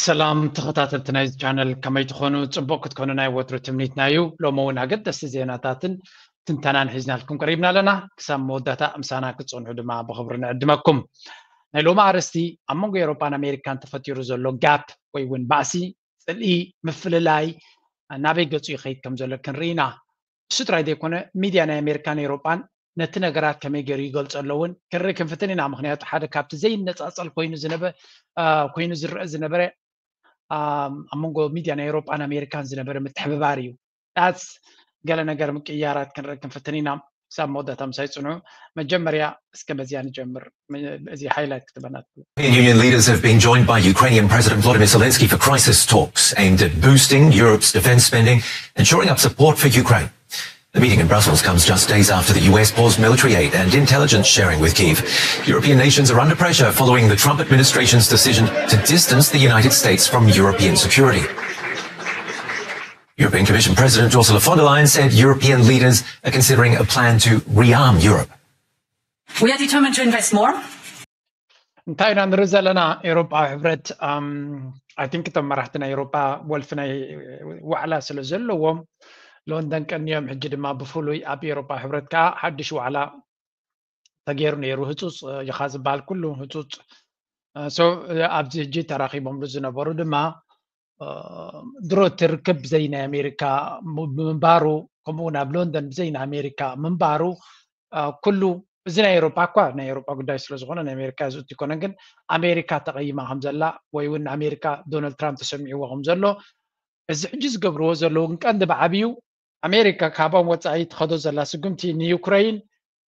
ሰላም ተኸታተልቲ ናይዚ ቻነል፣ ከመይ ትኾኑ? ጽቡቕ ክትኮኑ ናይ ወትሩ ትምኒትና እዩ። ሎሚ እውን ኣገደስቲ ዜናታትን ትንተናን ሒዝናልኩም ቀሪብና ኣለና። ክሳብ መወዳእታ ምሳና ክትጸንሑ ድማ ብኽብሪ ንዕድመኩም። ናይ ሎሚ ኣርእስቲ፣ ኣብ መንጎ ኤውሮጳን ኣሜሪካን ተፈጢሩ ዘሎ ጋፕ ወይ እውን ባእሲ፣ ጽልኢ፣ ምፍልላይ ናበይ ገጹ ይኸይድ ከም ዘሎ ክንርኢ ኢና። እሱ ጥራይ ዘይኮነ፣ ሚድያ ናይ ኣሜሪካን ኤውሮጳን ነቲ ነገራት ከመይ ገይሩ ይገልጾ ኣሎ እውን ክንርኢ ክንፍትን ኢና። ምኽንያቱ ሓደ ካብቲ ዘይነጻጸል ኮይኑ ዝነበ-፣ አ፣ ኮይኑ ዝረአ ዝነበረ፣ አ፣ ኣብ መንጎ ሚድያ ናይ ኤውሮጳን ኣሜሪካን ዝነበረ ምትሕብባር እዩ። ዳስ ገለ ነገር ምቅያራት ክንርኢ ክንፍትን ኢና። ክሳብ መወዳእታ ምሳይ ጽንሑ። መጀመርያ እስከ በዚያ ንጀምር። መ-፣ እዚ ሃይላይት ክትበና ትኽእል። European Union leaders have been joined by Ukrainian President Volodymyr Zelensky for crisis talks aimed at boosting Europe's defense spending and shoring up support for Ukraine. The meeting in Brussels comes just days after the U S paused military aid and intelligence sharing with Kyiv. European nations are under pressure following the Trump administration's decision to distance the United States from European security. European Commission President Ursula von der Leyen said European leaders are considering a plan to rearm Europe. We are determined to invest more. እንታይ ኢና ንርኢ ዘለና? ኤውሮጳዊ ሕብረት፣ ኣም፣ I think እቶም መራሕቲ ናይ ኤውሮጳ ወልፊ ናይ ዋዕላ ስለ ዘለዎም፣ ሎንደን ቀንዮም። ሕጂ ድማ ብፍሉይ ኣብ ኤውሮጳዊ ሕብረት ከዓ ሓድሽ ዋዕላ ተገይሩ ነይሩ። ህጹጽ፣ እ፣ ኢኻ ዝበሃል ኩሉ ህጹጽ። እ፣ so፣ እ፣ ኣብዚ ሕጂ ተራኺቦምሉ ዝነበሩ ድማ፣ እ፣ ድሮ እቲ ርክብ ብዘይ ናይ ኣሜሪካ ም-፣ ብምንባሩ፣ ከምኡ እውን ኣብ ሎንደን ብዘይ ናይ ኣሜሪካ ምንባሩ፣ እ፣ ኩሉ እዚ ናይ ኤውሮጳ እኳ ናይ ኤውሮጳ ጉዳይ ስለ ዝኾነ ናይ ኣሜሪካ ዝእቱ ኣይኮነን፣ ግን ኣሜሪካ ተቐይማ ከም ዘላ ወይ እውን ኣሜሪካ ዶናልድ ትራምፕ ተሰሚዕዎ ከም ዘሎ፣ እዚ ሕጂ ዝገብርዎ ዘለዉ ግን ቀንዲ ብዓብዩ ኣሜሪካ ካብኦም ወጻኢ ትኸዶ ዘላ ስጉምቲ ንዩክረይን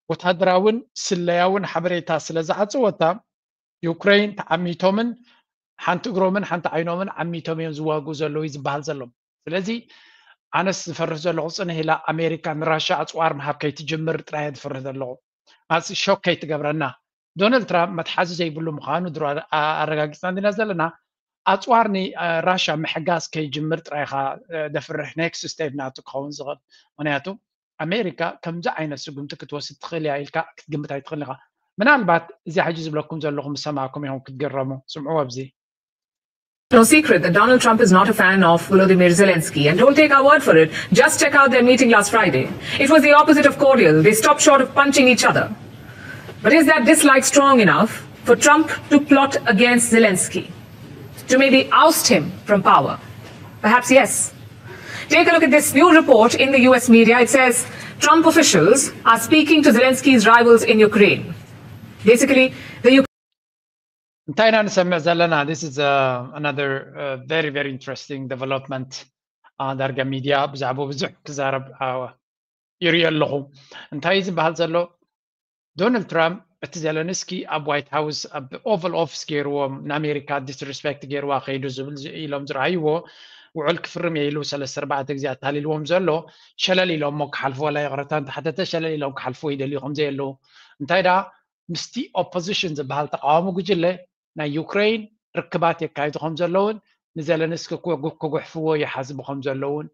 ወታደራውን ስለያውን ሓበሬታ ስለ ዝዓጸወታ፣ ዩክረይን ተዓሚቶምን ሓንቲ እግሮምን ሓንቲ ዓይኖምን ዓሚቶም እዮም ዝዋግኡ ዘለዉ እዩ ዝበሃል ዘሎ። ስለዚ ኣነስ ዝፈርህ ዘለኹ ጽንህ ኢላ ኣሜሪካ ንራሻ ኣጽዋር ምሃብ ከይትጅምር ጥራይ እየ ዝፈርህ ዘለኹ። ማለት ሾክ ከይትገብረና። ዶናልድ ትራምፕ መትሓዚ ዘይብሉ ምዃኑ ድሮ ኣ-፣ ኣረጋጊጽና እንዲና ዘለና። ኣጽዋር ንራሻ ምሕጋዝ ከይጅምር ጥራይ ኢኻ፣ እ፣ ደፍርሕ ኔክስት ስቴፕ ናቱ ክኸውን ዝኽእል። ምኽንያቱ ኣሜሪካ ከምዚ ዓይነት ስጉምቲ ክትወስድ ትኽእል እያ ኢልካ ክትግምት ኣይትኽእልን ኢኻ። ምናልባት እዚ ሕጂ ዝብለኩም ዘለኹ ምስ ሰማዕኩም ኢኹም ክትግረሙ። ስምዕዎ ኣብዚ። No secret that Donald Trump is not a fan of Volodymyr Zelensky, and don't take our word for it. Just check out their meeting last Friday. It was the opposite of cordial. They stopped short of punching each other. But is that dislike strong enough for Trump to plot against Zelensky, to maybe oust him from power? Perhaps yes. Take a look at this new report in the U S media. It says Trump officials are speaking to Zelensky's rivals in Ukraine. Basically, the እንታይ ኢና ንሰምዕ ዘለና? This is, uh, another, uh, very, very interesting development. Uh, ዳርጋ ሚድያ ብዛዕባኡ ብዙሕ ክዛረብ፣ uh፣ ይርኢ ኣለኹ። እንታይ እዩ ዝበሃል ዘሎ? ዶናልድ ትራምፕ እቲ ዘለንስኪ ኣብ ዋይት ሃውስ ኣብ ኦቫል ኦፊስ ገይርዎም ንኣሜሪካ ዲስሪስፔክት ገይርዋ ከይዱ ዝብል ዝ-፣ ኢሎም ዝረኣይዎ ውዕል ክፍርም እየ ኢሉ ሰለስተ ኣርባዕተ ግዜ ኣታሊልዎም ዘሎ፣ ሸለል ኢሎሞ ክሓልፍዎ፣ ዋላ ይቕረታ እንተሓተተ ሸለል ኢሎም ክሓልፍዎ ይደልዩ ከም ዘየለዉ። እንታይ ደኣ ምስቲ ኦፖዚሽን ዝበሃል ተቃዋሚ ጉጅለ ናይ ዩክረይን ርክባት የካይዱ ከም ዘለውን ንዘለንስኪ ክጉ-፣ ክጉሕፍዎ ይሓስቡ ከም ዘለውን፣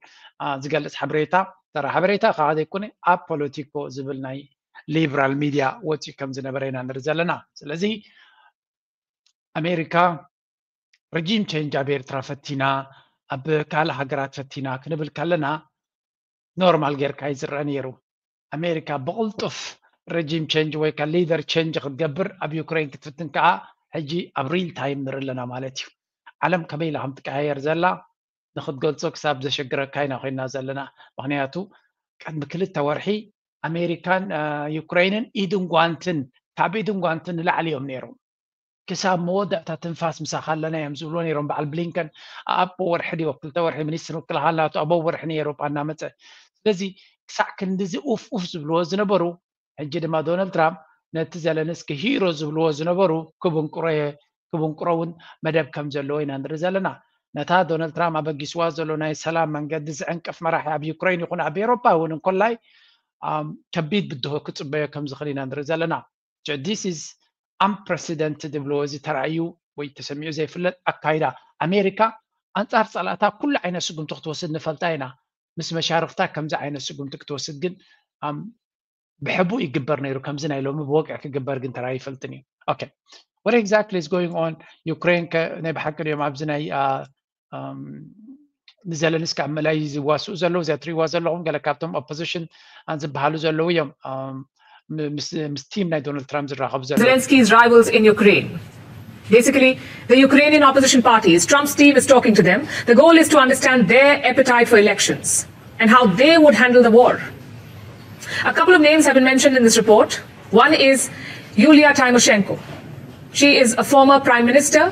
አ፣ ዝገልጽ ሓበሬታ፣ ተራ ሓበሬታ ከዓ ዘይኮነ ኣብ ፖለቲኮ ዝብል ናይ ሊብራል ሚድያ ወፂኡ ከም ዝነበረ ኢና ንርኢ ዘለና። ስለዚ ኣሜሪካ ረጂም ቼንጅ ኣብ ኤርትራ ፈቲና፣ ኣብ ካልእ ሃገራት ፈቲና ክንብል ከለና ኖርማል ጌርካ እዩ ዝረአ ነይሩ። ኣሜሪካ ብቕልጡፍ ረጂም ቼንጅ ወይ ከዓ ሊደር ቼንጅ ክትገብር ኣብ ዩክሬን ክትፍትን ከዓ ሕጂ ኣብ ሪል ታይም ንርኢ ኣለና ማለት እዩ። ዓለም ከመይ ኢላ ከም ትቀያየር ዘላ ንክትገልጾ ክሳብ ዘሸግረካ ኢና ኮይና ዘለና። ምኽንያቱ ቅድሚ ክልተ ወርሒ ኣሜሪካን፣ አ፣ ዩክሬንን ኢድን ጓንትን፣ ካብ ኢድን ጓንትን ንላዕሊ እዮም ነይሮም። ክሳብ መወዳእታ ትንፋስ ምሳኻ ኣለና እዮም ዝብልዎ ነይሮም። በዓል ብሊንከን ኣብ ወርሒ ድዮ ክልተ ወርሒ ሚኒስትር ምክልኻል ናቱ ኣብ ወርሒ ንኤውሮጳ እናመጸ። ስለዚ ክሳዕ ክንድዚ ኡፍ ኡፍ ዝብልዎ ዝነበሩ፣ ሕጂ ድማ ዶናልድ ትራምፕ ነቲ ዘለንስኪ ሂሮ ዝብልዎ ዝነበሩ ክብንቁሮ እየ፣ ክብንቁሮ እውን መደብ ከም ዘለዎ ኢና ንርኢ ዘለና። ነታ ዶናልድ ትራምፕ ኣበጊስዋ ዘሎ ናይ ሰላም መንገዲ ዝዕንቅፍ መራሒ ኣብ ዩክሬን ይኹን ኣብ ኤውሮጳ እውን እንኮላይ፣ ኣም፣ ከቢድ ብድሆ ክጽበዮ ከም ዝኽእል ኢና ንርኢ ዘለና። So this is unprecedented ዝብልዎ እዚ ተራእዩ ወይ ተሰሚዑ ዘይፍለጥ ኣካይዳ። ኣሜሪካ ኣንጻር ጸላእታ ኩሉ ዓይነት ስጉምቲ ክትወስድ ንፈልጣ ኢና። ምስ መሻርኽታ ከምዚ ዓይነት ስጉምቲ ክትወስድ ግን፣ ኣም፣ ብሕቡእ ይግበር ነይሩ። ከምዚ ናይ ሎሚ ብወግዒ ክግበር ግን ተራእዩ ይፈልጥን እዩ። ኦኬ። what exactly is going on? ዩክሬን ከ ናይ ብሓቂ ድዮም ኣብዚ ናይ ንዘለንስኪ ኣብ ምእላይ ዝዋስኡ ዘለዉ? እዚኣ ትሪእዋ ዘለኹም ገለ ካብቶም ኦፖዚሽን ዝበሃሉ ዘለዉ እዮም ምስ ቲም ናይ ዶናልድ ትራምፕ ዝራኸቡ ዘለዉ። Zelensky's rivals in Ukraine. Basically, the Ukrainian opposition parties, Trump's team is talking to them. The goal is to understand their appetite for elections and how they would handle the war. A couple of names have been mentioned in this report. One is Yulia Tymoshenko. She is a former prime minister.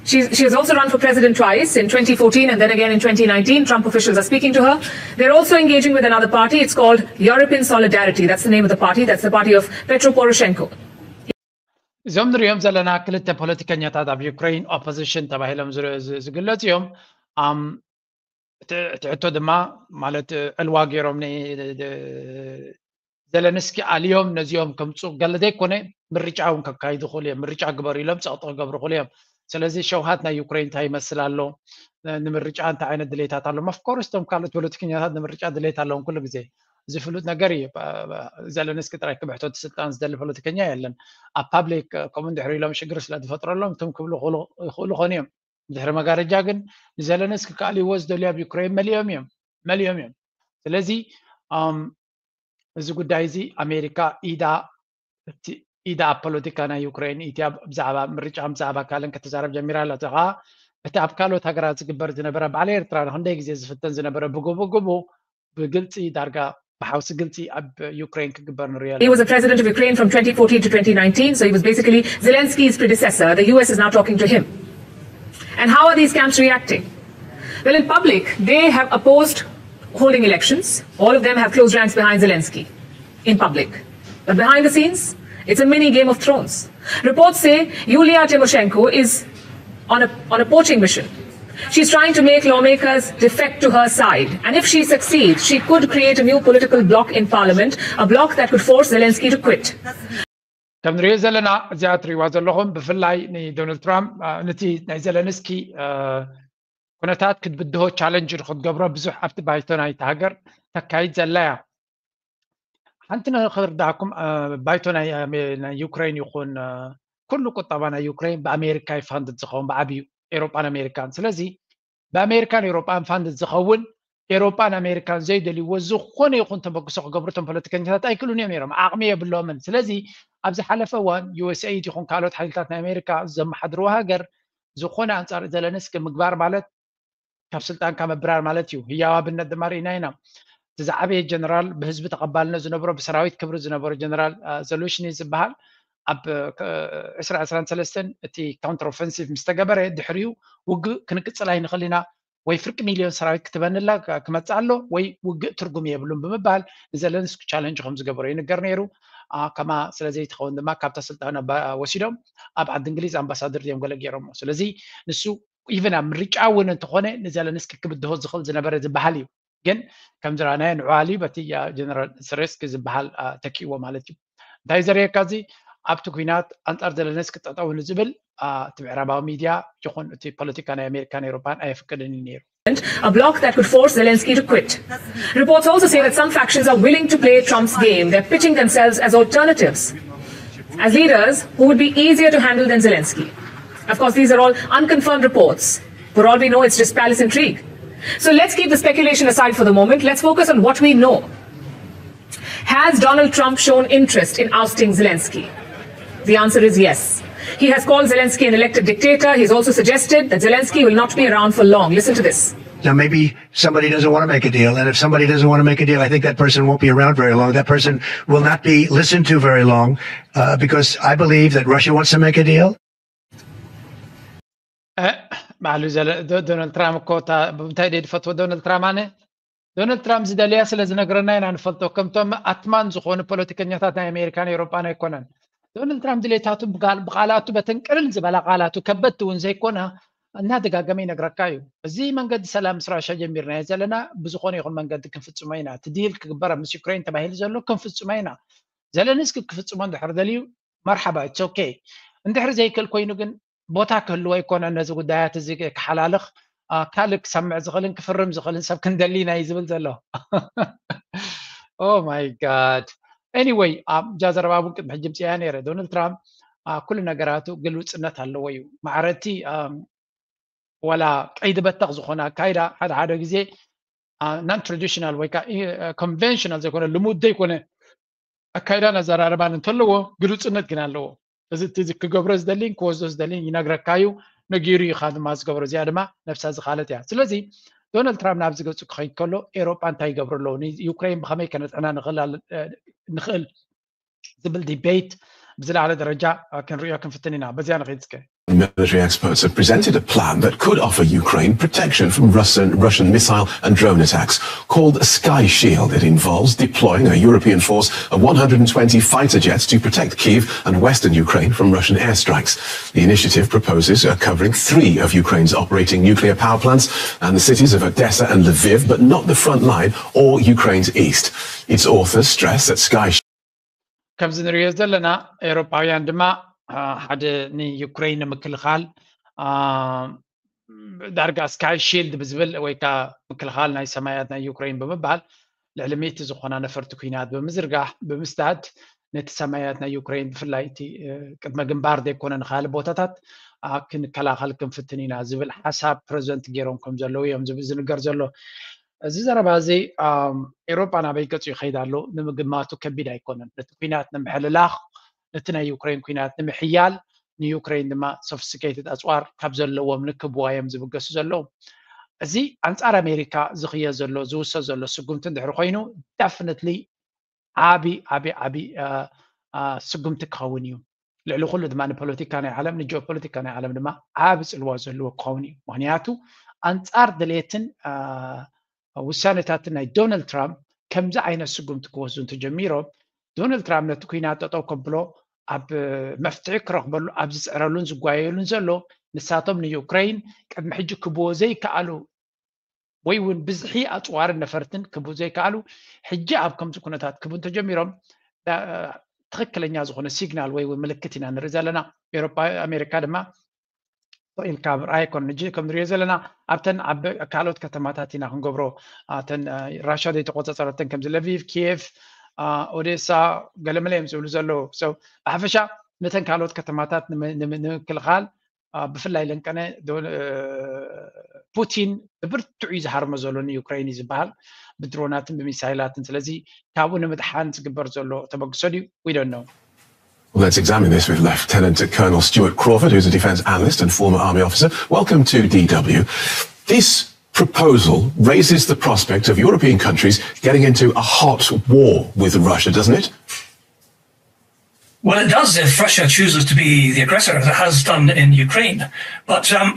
She's, she has also run for president twice, in twenty fourteen and then again in twenty nineteen. Trump officials are speaking to her. They're also engaging with another party. It's called European Solidarity. That's the name of the party. That's the party of Petro Poroshenko. እዞም ንሪኦም ዘለና ክልተ ፖለቲከኛታት ኣብ ዩክሬን ኦፖዚሽን ተባሂሎም ዝግለፁ እዮም። እቲ ሕቶ ድማ ማለት ዕልዋ ገይሮም ዘለንስኪ ኣልዮም ነዚኦም ከምፁ ገለ ዘይኮነ ምርጫ እውን ከካይዱ ይኽእሉ እዮም። ምርጫ ግበሩ ኢሎም ፀቕጢ ክገብሩ ይኽእሉ እዮም። ስለዚ ሸውሃት ናይ ዩክሬን እንታይ ይመስል ኣሎ፣ ንምርጫ እንታይ ዓይነት ድሌታት ኣለዎም? ኦፍኮርስ እቶም ካልኦት ፖለቲከኛታት ንምርጫ ድሌት ኣለዎም ኩሉ ግዜ፣ ዝፍሉጥ ነገር እዩ። ዘለንስኪ ጥራይ ክብሕቶ እቲ ስልጣን ዝደሊ ፖለቲከኛ የለን። ኣብ ፓብሊክ ከምኡ እንድሕር ኢሎም ሽግር ስለ ዝፈጥረሎም ትም ክብሉ ይኽእሉ ይኾኑ እዮም። ድሕሪ መጋረጃ ግን ንዘለንስኪ ክኣልይዎ ዝደልዩ ኣብ ዩክሬን መሊኦም እዮም መሊኦም እዮም። ስለዚ እዚ ጉዳይ እዚ ኣሜሪካ ኢዳ ኢዳ ኣብ ፖለቲካ ናይ ዩክሬን ኢትያ ብዛዕባ ምርጫ ብዛዕባ ካልእን ክትዛረብ ጀሚራ ኣላ። እዚ ከዓ እቲ ኣብ ካልኦት ሃገራት ዝግበር ዝነበረ በዓል ኤርትራ ንክንደይ ግዜ ዝፍተን ዝነበረ ብግቡግቡ ብግልፂ ዳርጋ ብሓውሲ ግልፂ ኣብ ዩክሬን ክግበር ንሪኦ ኣለና። He was the president of Ukraine from twenty fourteen to twenty nineteen, so he was basically Zelensky's predecessor. The U S is now talking to him. And how are these camps reacting? Well, in public, they have opposed holding elections. All of them have closed ranks behind Zelensky in public. But behind the scenes, it's a mini Game of Thrones. Reports say Yulia Tymoshenko is on a, on a poaching mission. She's trying to make lawmakers defect to her side. And if she succeeds, she could create a new political bloc in parliament, a bloc that could force Zelensky to quit. ከም ንሪኦ ዘለና እዚኣ ትሪእዋ ዘለኹም ብፍላይ ንዶናልድ ትራምፕ ነቲ ናይ ዘለንስኪ ኩነታት ክትብድሆ ቻለንጅ ክትገብሮ ብዙሕ ኣብቲ ባይቶ ናይቲ ሃገር ተካይድ ዘላ እያ። ሓንቲ ንክርዳእኩም ባይቶ ናይ ዩክሬን ይኹን ኩሉ ቁጠባ ናይ ዩክሬን ብኣሜሪካ ይፋንድድ ዝኸውን ብዓብዩ ኤሮጳን ኣሜሪካን። ስለዚ ብኣሜሪካን ኤሮጳን ፋንድድ ዝኸውን ኤሮጳን ኣሜሪካን ዘይደልይዎ ዝኾነ ይኹን ተበግሶ ክገብሩ እቶም ፖለቲከኛታት ኣይክእሉን እዮም ነይሮም፣ ዓቕሚ የብሎምን። ስለዚ ኣብ ዝሓለፈ እዋን ዩኤስኤይድ ይኹን ካልኦት ሓይልታት ናይ ኣሜሪካ ዘመሓድርዎ ሃገር ዝኾነ ኣንጻር ዘለንስኪ ምግባር ማለት ካብ ስልጣንካ ምብራር ማለት እዩ። ህያው ኣብነት ድማ ርኢና ኢና። እቲ ዝዓበየ ጀነራል ብህዝቢ ተቐባልነት ዝነበሮ ብሰራዊት ክብሪ ዝነበሮ ጀነራል ዘሉሽኒ ዝበሃል ኣብ ዕስራ ዕስራን ሰለስተን እቲ ካውንተር ኦፈንሲቭ ምስ ተገበረ ድሕሪኡ ውግእ ክንቅፅል ኣይንኽእል ኢና ወይ ፍርቂ ሚልዮን ሰራዊት ክትበንላ ክመፅእ ኣሎ ወይ ውግእ ትርጉም የብሉን ብምባል ንዘለንስኪ ቻለንጅ ከም ዝገበሮ ይንገር ነይሩ። ከማ ስለዘይትኸውን ድማ ካብታ ስልጣን ወሲዶም ኣብ ዓዲ እንግሊዝ ኣምባሳደር ድዮም ገለ ገይሮሞ። ስለዚ ንሱ ኢቨን ኣብ ምርጫ እውን እንተኾነ ንዘለንስኪ ክብድሆ ዝኽእል ዝነበረ ዝበሃል እዩ። ግን ከም ዝረኣናዮ ንዕዋሊ በቲ ጀነራል ሰሬስኪ ዝበሃል ተኪእዎ ማለት እዩ። እንታይ ዘርእየካ እዚ ኣብቲ ኩናት ኣንጻር ዘለንስኪ ጠጠው ንዝብል እቲ ምዕራባዊ ሚድያ ይኹን እቲ ፖለቲካ ናይ ኣሜሪካን ኤሮፓን ኣየፍቅድን እዩ ነይሩ። A bloc that could force Zelensky to quit. Reports also say that some factions are willing to play Trump's game. They're pitching themselves as alternatives, as leaders who would be easier to handle than Zelensky. Of course, these are all unconfirmed reports. For all we know, it's just palace intrigue. So let's keep the speculation aside for the moment. Let's focus on what we know. Has Donald Trump shown interest in ousting Zelensky? The answer is yes. He has called Zelensky an elected dictator. He's also suggested that Zelensky will not be around for long. Listen to this. Now, maybe somebody doesn't want to make a deal, and if somebody doesn't want to make a deal, I think that person won't be around very long. That person will not be listened to very long uh, because I believe that Russia wants to make a deal. ባዕሉ ዶናልድ ትራምፕ እኮ ብምንታይ ደ ዝፈትዎ ዶናልድ ትራምፕ ኣነ ዶናልድ ትራምፕ ዝደለያ ስለ ዝነግረና ኢና ንፈልጦ። ከምቶም ኣትማን ዝኾኑ ፖለቲከኛታት ናይ ኣሜሪካን ኤሮጳን ኣይኮነን። ዶናልድ ትራምፕ ድሌታቱ ብቃላቱ በተን ቅልል ዝበላ ቃላቱ ከበድቲ እውን ዘይኮና እናደጋገመ ይነግረካ እዩ። እዚ መንገዲ ሰላም ምስ ራሻ ጀሚርናዮ ዘለና ብዝኾነ ይኹን መንገዲ ክንፍጽሞ ኢና። እቲ ዲል ክግበር ምስ ዩክሬን ተባሂሉ ዘሎ ክንፍጽሞ ኢና። ዘለንስኪ ክፍጽሞ እንድሕር ደልዩ መርሓባ it's okay። እንድሕር ዘይክእል ኮይኑ ግን ቦታ ክህልዎ ኣይኮነን ነዚ ጉዳያት እዚ ክሓላልኽ ካልእ ክሰምዕ ዝኽእልን ክፍርም ዝኽእልን ሰብ ክንደሊ ኢና እዩ ዝብል ዘሎ። Oh my God. Anyway እዛ ዘረባ እውን ቅድሚ ሕጂ ምፅያ ነይረ። ዶናልድ ትራምፕ ኩሉ ነገራቱ ግልውፅነት ኣለዎ እዩ። ማዕረቲ ዋላ ቀይዲ በተኽ ዝኾነ ኣካይዳ ሓደ ሓደ ግዜ non traditional ወይ conventional ዘይኮነ፣ ልሙድ ዘይኮነ ኣካይዳን ኣዘራርባን እንተለዎ ግልውፅነት ግን ኣለዎ። እዚ ክገብሮ ዝደሊን ክወስዶ ዝደሊን ይነግረካ እዩ፣ ነጊሩ እዩ ከዓ ድማ ዝገብሮ። እዚኣ ድማ ነብሳ ዝኻለት እያ። ስለዚ ዶናልድ ትራምፕ ናብዚ ገፁ ክኸይድ ከሎ ኤሮጳ እንታይ ይገብሩ ኣለዉ፣ ንዩክሬን ብኸመይ ከነጥዕና ንኽእል ዝብል ዲቤት ብዝለዓለ ደረጃ ክንሪኦ ክንፍትን ኢና። በዚያ ንኸይድ እስከ። Military experts have presented a plan that could offer Ukraine protection from Russian, Russian missile and drone attacks. Called Sky Shield, it involves deploying a European force of one hundred twenty fighter jets to protect Kyiv and western Ukraine from Russian airstrikes. The initiative proposes a covering three of Ukraine's operating nuclear power plants and the cities of Odessa and Lviv, but not the front line or Ukraine's east. Its authors stress that Sky ከምዚ ንሪኦ ዘለና ኤውሮጳውያን ድማ ሓደ ንዩክሬን ንምክልኻል ዳርጋ ስካይ ሺልድ ብዝብል ወይ ከዓ ምክልኻል ናይ ሰማያት ናይ ዩክሬን ብምባል ልዕሊ ሚእቲ ዝኾና ነፈርቲ ኩናት ብምዝርጋሕ ብምስዳድ ነቲ ሰማያት ናይ ዩክሬን ብፍላይ እቲ ቅድመ ግንባር ዘይኮነ ንካልእ ቦታታት ክንከላኸል ክንፍትን ኢና ዝብል ሓሳብ ፕረዘንት ገይሮም ከም ዘለዉ እዮም ዝንገር ዘሎ። እዚ ዘረባ እዚ ኤውሮጳ ናበይ ገፁ ይኸይድ ኣሎ ንምግማቱ ከቢድ ኣይኮነን። ነቲ ኩናት ንምሕልላኽ ነቲ ናይ ዩክሬን ኩናት ንምሕያል ንዩክሬን ድማ ሶፊስቲኬትድ ኣፅዋር ካብ ዘለዎም ንክብዋ እዮም ዝብገሱ ዘለዉ። እዚ ኣንፃር ኣሜሪካ ዝኽየ ዘሎ ዝውሰ ዘሎ ስጉምቲ እንድሕር ኮይኑ ዳፍነትሊ ዓቢ ዓቢ ዓቢ ስጉምቲ ክኸውን እዩ። ልዕሊ ኩሉ ድማ ንፖለቲካ ናይ ዓለም ንጂኦፖለቲካ ናይ ዓለም ድማ ዓቢ ፅልዋ ዘለዎ ክኸውን እዩ። ምክንያቱ ኣንፃር ድሌትን ውሳነታትን ናይ ዶናልድ ትራምፕ ከምዚ ዓይነት ስጉምቲ ክወስዱ እንተጀሚሮም ዶናልድ ትራምፕ ነቲ ኩናት ጠጠው ከብሎ ኣብ መፍትሒ ክረኽበሉ ኣብ ዝፅዕረሉን ዝጓየሉን ዘሎ ንሳቶም ንዩክሬን ቅድሚ ሕጂ ክብዎ ዘይከኣሉ ወይ እውን ብዝሒ ኣፅዋርን ነፈርትን ክብኡ ዘይከኣሉ ሕጂ ኣብ ከምዚ ኩነታት ክብኡ እንተጀሚሮም ትኽክለኛ ዝኾነ ሲግናል ወይ እውን ምልክት ኢና ንርኢ ዘለና። ኤውሮፓ ኣሜሪካ ድማ ኢልካ ምርኣይ ኣይኮነን። ሕጂ ከም ንሪኦ ዘለና ኣብተን ኣብ ካልኦት ከተማታት ኢና ክንገብሮ። እተን ራሻ ዘይተቆፃፀረተን ከምዚ ለቪቭ፣ ኪየቭ፣ ኦዴሳ ገለመለ እዮም ዝብሉ ዘለዉ። ብሓፈሻ ነተን ካልኦት ከተማታት ንምክልኻል ብፍላይ ለንቀነ ፑቲን ብብርትዑ እዩ ዝሃርሞ ዘሎ ንዩክሬን እዩ ዝበሃል ብድሮናትን ብሚሳይላትን። ስለዚ ካብኡ ንምድሓን ዝግበር ዘሎ ተበግሶ ድዩ? We don't know. Well, let's examine this with Lieutenant Colonel Stuart Crawford, who's a defence analyst and former army officer. Welcome to D W. This proposal raises the prospect of European countries getting into a hot war with Russia, doesn't it? Well, it does if Russia chooses to be the aggressor, as it has done in Ukraine. But um,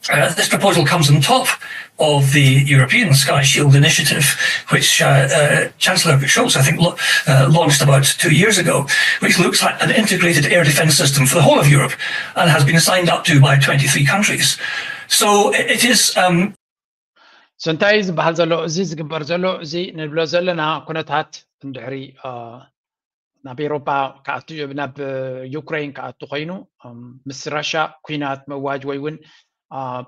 Uh, this proposal comes on top of the European Sky Shield initiative, which uh, uh, Chancellor Scholz, I think, uh, launched about two years ago, which looks at an integrated air defence system for the whole of Europe and has been signed up to by twenty-three countries. So it is. Um, So እንታይ እዩ ዝበሃል ዘሎ? እዚ ዝግበር ዘሎ እዚ ንብሎ ዘለና ኩነታት እንድሕሪ ናብ ኤውሮጳ ክኣቱ ናብ ዩክሬን ክኣቱ ኮይኑ ምስ ራሻ ኩናት ምእዋጅ ወይ እውን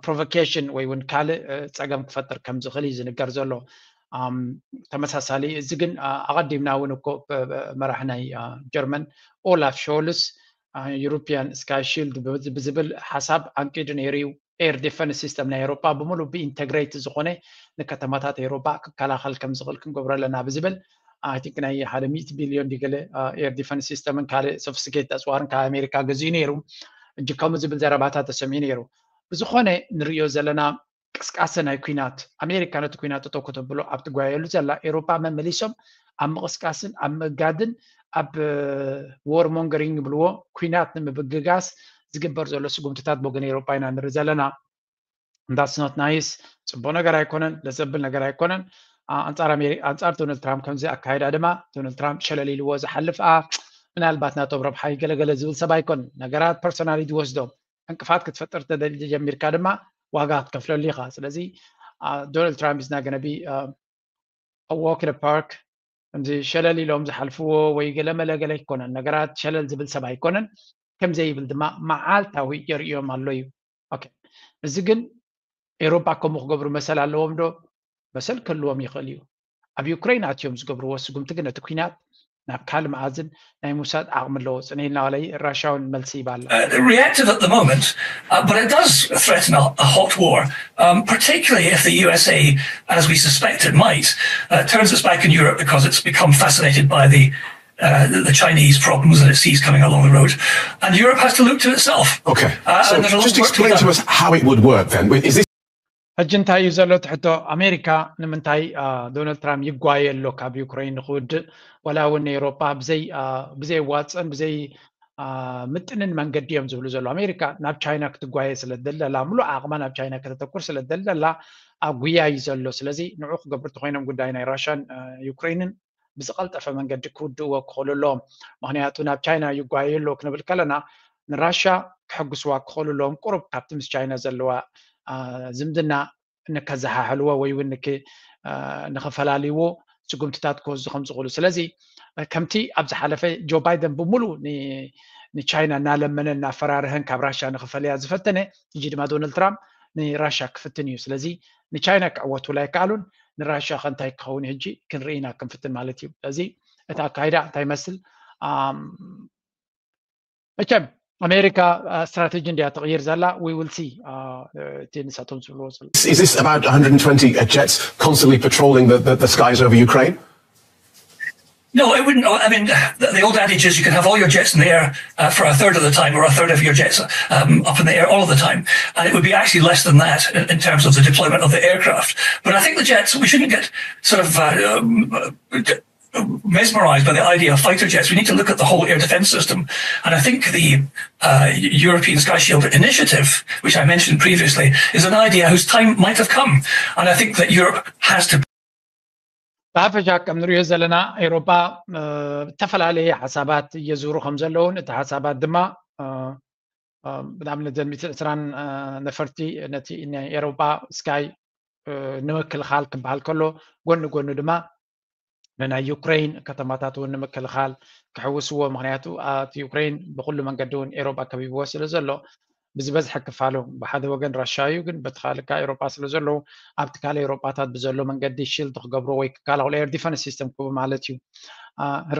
ፕሮቮኬሽን ወይ እውን ካልእ ፀገም ክፈጥር ከም ዝኽእል እዩ ዝንገር ዘሎ። ተመሳሳሊ እዚ ግን ኣቐዲምና እውን እኮ መራሒ ናይ ጀርመን ኦላፍ ሾልስ ዩሮፒያን ስካይ ሺልድ ብዝብል ሓሳብ ኣንቂዱ ነይሩ እዩ። ኤር ዲፈንስ ሲስተም ናይ ኤውሮጳ ብምሉእ ብኢንተግሬት ዝኾነ ንከተማታት ኤውሮጳ ክከላኸል ከም ዝኽእል ክንገብሮ ኣለና ብዝብል ኣይ ቲንክ ናይ ሓደ ሚእቲ ቢልዮን ድዩ ገለ ኤር ዲፈንስ ሲስተምን ካልእ ሶፊስቲኬትድ ኣፅዋርን ካብ ኣሜሪካ ገዚኡ ነይሩ። ሕጂ ከምኡ ዝብል ዘረባታት ተሰሚዑ ነይሩ። ብዝኾነ ንርእዮ ዘለና ቅስቃሰ ናይ ኲናት ኣሜሪካ ነቲ ኲናት ጠጠው ከተብሎ ኣብ ትጓየሉ ዘላ ኤውሮጳ መመሊሶም ኣብ ምቕስቃስን ኣብ ምእጋድን ኣብ ዎር ሞንገሪንግ ይብልዎ ኲናት ንምብግጋስ ዝግበር ዘሎ ስጉምትታት ብወገን ኤውሮጳ ኢና ንርኢ ዘለና። That's not nice. ፅቡቅ ነገር ኣይኮነን፣ ደስ ዘብል ነገር ኣይኮነን። ኣንፃር ኣንፃር ዶናልድ ትራምፕ ከምዚ ኣካይዳ ድማ ዶናልድ ትራምፕ ሸለል ኢልዎ ዝሓልፍ ኣ ምናልባት ናቶም ረብሓ ይገለገለ ዝብል ሰብ ኣይኮነን። ነገራት ፐርሶናሊ ዝወስዶ ዕንቅፋት ክትፈጥር ተደሊ ጀሚርካ ድማ ዋጋ ክትከፍለሉ ኢኻ። ስለዚ ዶናልድ ትራምፕ is not gonna be a walk in the park። ከምዚ ሸለል ኢሎም ዝሓልፍዎ ወይ ገለመለ ገለ ኣይኮነን። ነገራት ሸለል ዝብል ሰብ ኣይኮነን። ከምዘይብል ድማ መዓልታዊ የርእዮም ኣሎ እዩ። ኦኬ፣ እዚ ግን ኤውሮጳ ከምኡ ክገብሩ መሰል ኣለዎም ዶ? መሰል ክህልዎም ይኽእል እዩ። ኣብ ዩክሬን ኣትዮም ዝገብርዎ ስጉምቲ ግን እቲ ኲናት ናብ ካልእ መኣዝን ናይ ምውሳድ ዓቕሚ ኣለዎ። ጽነ ኢልና ዋላ ራሻ እውን መልሲ ይባ ኣላ። Uh, reactive at the moment, uh, but it does threaten a, a hot war, um, particularly if the U S A, as we suspect it might, uh, turns its back on Europe because it's become fascinated by the uh, the Chinese problems that it sees coming along the road, and Europe has to look to itself. Okay. Uh, So and there's a lot of just work to be explain to done. us how it would work then. Is this ሕጂ እንታይ እዩ ዘሎ ትሕቶ? ኣሜሪካ ንምንታይ ዶናልድ ትራምፕ ይጓየ ኣሎ ካብ ዩክሬን ንክውድእ? ዋላ እውን ኤውሮጳ ብዘይ ብዘይ ዋፅን ብዘይ ምጥንን መንገዲ እዮም ዝብሉ ዘሎ። ኣሜሪካ ናብ ቻይና ክትጓየ ስለ ደለላ፣ ሙሉእ ዓቕማ ናብ ቻይና ከተተኩር ስለ ደለላ ኣጉያ እዩ ዘሎ። ስለዚ ንዑ ክገብሩ ተኮይኖም ጉዳይ ናይ ራሻን ዩክሬንን ብዝቐልጠፈ መንገዲ ክውድእዎ ክኽእሉ ኣለዎም። ምክንያቱ ናብ ቻይና ይጓየ ኣሎ ክንብል ከለና ንራሻ ክሕግስዋ ክኽእሉ ኣለዎም። ቁሩብ ካብቲ ምስ ቻይና ዘለዋ ዝምድና ንከዘሓሕልዎ ወይ እውን ንክፈላልይዎ ስጉምትታት ክወስዱ ከም ዝኽእሉ። ስለዚ ከምቲ ኣብ ዝሓለፈ ጆ ባይደን ብምሉእ ንቻይና እናለመነ እናፈራርሀን ካብ ራሻ ንክፈልያ ዝፈተነ፣ ሕጂ ድማ ዶናልድ ትራምፕ ንራሻ ክፍትን እዩ። ስለዚ ንቻይና ክዕወቱላ ኣይከኣሉን፣ ንራሻ ከ እንታይ ክኸውን ሕጂ ክንርኢ ኢና ክንፍትን ማለት እዩ። ስለዚ እቲ ኣካይዳ እንታይ ይመስል? መቸም ኣሜሪካ ስትራቴጂ እንድያ ትቕይር ዘላ። We will see እቲ ንሳቶም ዝብልዎ ዘሎ። Is this about one hundred twenty jets constantly patrolling the, the, the skies over Ukraine? No, it wouldn't. I mean, the, the old adage is you can have all your jets in the air uh, for a third of the time, or a third of your jets um, up in the air all of the time, and it would be actually less than that in, in terms of the deployment of the aircraft. But I think the jets, we shouldn't get sort of uh, um, mesmerized by the idea of fighter jets. We need to look at the whole air defense system. And I think the uh, European Sky Shield initiative, which I mentioned previously, is an idea whose time might have come. And I think that Europe has to ብሓፈሻ ከም ንሪኦ ዘለና ኤውሮጳ ዝተፈላለየ ሓሳባት እየዝሩ ከም ዘለውን እቲ ሓሳባት ድማ ብኣብነት ዘን ሚእትን ዕስራን ነፈርቲ ነቲ ናይ ኤውሮጳ ስካይ ንምክልኻል ክበሃል ከሎ ጎኒ ጎኒ ድማ ንናይ ዩክሬን ከተማታት እውን ንምክልኻል ክሕውስዎ። ምክንያቱ እቲ ዩክሬን ብኩሉ መንገዲ እውን ኤውሮጳ ከቢብዎ ስለ ዘሎ ብዝበዝሐ ክፋሉ ብሓደ ወገን ራሻ እዩ፣ ግን በቲ ካልእ ከዓ ኤውሮጳ ስለ ዘለዉ ኣብቲ ካልእ ኤውሮጳታት ብዘሎ መንገዲ ሺልድ ክገብሮ ወይ ክከላኸሉ ኤር ዲፈንስ ሲስተም ክህቡ ማለት እዩ።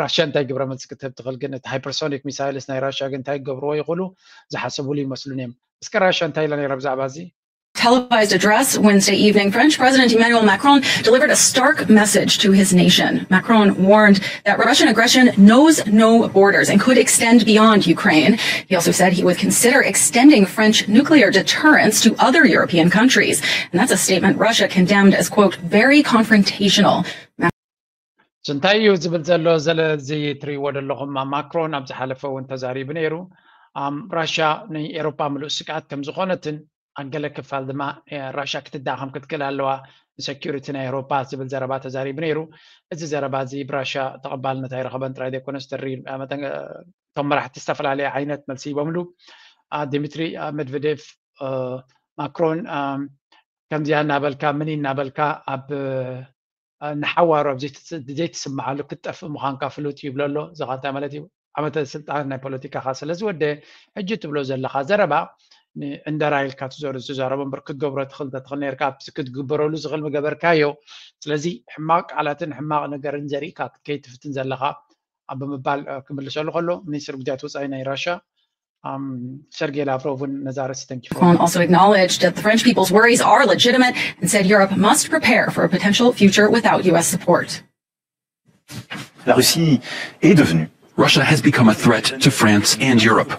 ራሻ እንታይ ግብረ መልሲ ክትህብ ትኽእል? ግን እቲ ሃይፐርሶኒክ ሚሳይልስ ናይ ራሻ ግን እንታይ ክገብርዎ ይኽእሉ? ዝሓሰብሉ ይመስሉን እዮም። እስከ ራሻ እንታይ ኢላ ነይራ ብዛዕባ እዚ? Televised address Wednesday evening, French President Emmanuel Macron delivered a stark message to his nation. Macron warned that Russian aggression knows no borders and could extend beyond Ukraine. He also said he would consider extending French nuclear deterrence to other European countries. And that's a statement Russia condemned as, quote, very confrontational. እንታይ እዩ ዝብል ዘሎ? ዘለዚ ትሪእዎ ዘለኹም ማክሮን ኣብ ዝሓለፈ እውን ተዛሪቡ ነይሩ። ራሻ ንኤሮፓ ምሉእ ስግኣት ከም ዝኾነትን ኣብ ገለ ክፋል ድማ ራሻ ክትዳኸም ክትክእል ኣለዋ ንሰኪሪቲ ናይ ኤሮፓ ዝብል ዘረባ ተዛሪቡ ነይሩ። እዚ ዘረባ እዚ ብራሻ ተቐባልነት ኣይረኸበን ጥራይ ዘይኮነስ ተሪ እቶም መራሕቲ ዝተፈላለየ ዓይነት መልሲ ሂቦምሉ። ዲሚትሪ መድቨዴፍ ማክሮን ከምዚኣ እናበልካ ምን እናበልካ ኣብ ንሓዋሩ ኣብ ዘይትስምዓሉ ክትጠፍእ ምዃንካ ፍሉጥ ይብሎ ኣሎ። እዚ ኸ እንታይ ማለት እዩ? ዓመተ ስልጣን ናይ ፖለቲካኻ ስለ ዝወደ ሕጂ ትብሎ ዘለኻ ዘረባ ዕንደራ ኢልካ ትዘሩ ዝዛረቦ እምበር ክትገብሮ ትኽእል እንተትኽእል ነርካ ኣብቲ ክትግበረሉ ዝኽእል ምገበርካዮ። ስለዚ ሕማቕ ቃላትን ሕማቕ ነገርን ዘሪእካ ክትከይድ ትፍትን ዘለኻ ኣብ ብምባል ክምልሰሉ ከሎ ሚኒስትር ጉዳያት ወፃኢ ናይ ራሻ Sergei Lavrov ነዛ ርእሲ ተንኪፎ። Macron also acknowledged that the French people's worries are legitimate and said Europe must prepare for a potential future without U S support. La Russie est devenue. Russia has become a threat to France and Europe.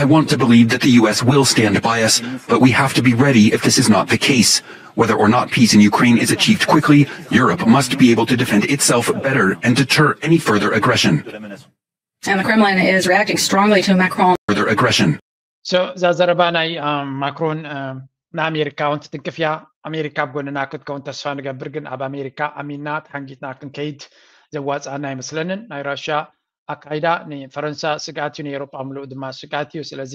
I want to believe that the U S will stand by us, but we have to be ready if this is not the case. Whether or not peace in Ukraine is achieved quickly, Europe must be able to defend itself better and deter any further aggression. And the Kremlin is reacting strongly to Macron. Further aggression. እዛ ዘረባ ናይ ማክሮን ንኣሜሪካ እውን ትትንክፍ እያ። ኣሜሪካ ኣብ ጎንና ክትከውን ተስፋ ንገብር፣ ግን ኣብ ኣሜሪካ ኣሚንና ተሓንጊጥና ክንከይድ ዘዋፅኣና ኣይመስለንን። ናይ ራሽያ ኣካይዳ ንፈረንሳ ስግኣት እዩ፣ ንኤሮጳ ምሉእ ድማ ስግኣት እዩ። ስለዚ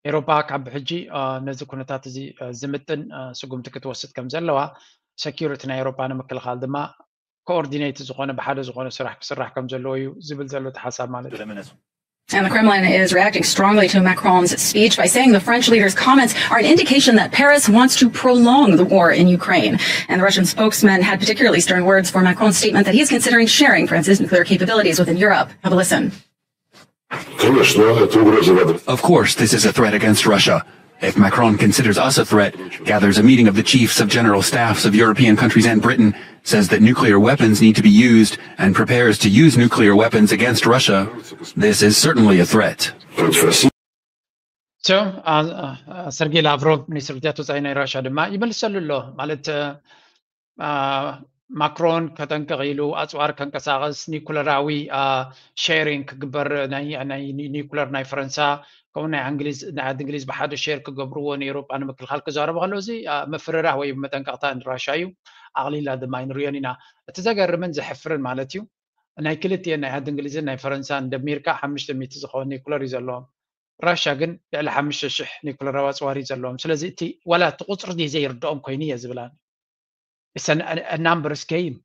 ኤሮጳ ካብ ብሕጂ ነዚ ኩነታት እዚ ዝምጥን ስጉምቲ ክትወስድ ከም ዘለዋ፣ ሰኪሪቲ ናይ ኤሮጳ ንምክልኻል ድማ ኮኦርዲኔት ዝኾነ ብሓደ ዝኾነ ስራሕ ክስራሕ ከም ዘለዎ እዩ ዝብል ዘሎ እቲ ሓሳብ ማለት እዩ። And the Kremlin is reacting strongly to Macron's speech by saying the French leader's comments are an indication that Paris wants to prolong the war in Ukraine. And the Russian spokesman had particularly stern words for Macron's statement that he is considering sharing France's nuclear capabilities within Europe. Have a listen. Конечно, это угроза в адрес. Of course, this is a threat against Russia. If Macron considers us a threat, gathers a meeting of the chiefs of general staffs of European countries and Britain, says that nuclear weapons need to be used, and prepares to use nuclear weapons against Russia, this is certainly a threat. Против России. ሶ ሰርጌይ ላቭሮቭ ሚኒስትር ጉዳያት ወፃኢ ናይ ራሻ ድማ ይመልሰሉ ኣሎ። ማለት ማክሮን ከጠንቀቕ ኢሉ ኣፅዋር ከንቀሳቐስ፣ ኒኩለራዊ ሼሪንግ ክግበር፣ ናይ ኒኩለር ናይ ፈረንሳ ከምኡ ናይ እንግሊዝ ናይ ዓዲ እንግሊዝ ብሓደ ሼር ክገብርዎ ንኤሮጳ ንምክልኻል ክዛረቡ ከለዉ፣ እዚ ምፍርራህ ወይ መጠንቀቕታ ንራሻ እዩ። ኣቕሊላ ድማ ኣይንሪኦን ኢና። እቲ ዘገርምን ዘሕፍርን ማለት እዩ፣ ናይ ክልቲኤን ናይ ዓዲ እንግሊዝን ናይ ፈረንሳን ደሚርካ ሓሙሽተ ሚእቲ ዝኸውን ኒኩለር እዩ ዘለዎም። ራሻ ግን ልዕሊ ሓሙሽተ ሽሕ ኒኩለራዊ ኣፅዋር እዩ ዘለዎም። ስለዚ እቲ ዋላ እቲ ቁፅሪ ድዩ ዘይርድኦም ኮይኑ እየ ዝብላ። ናምበርስ ጌም።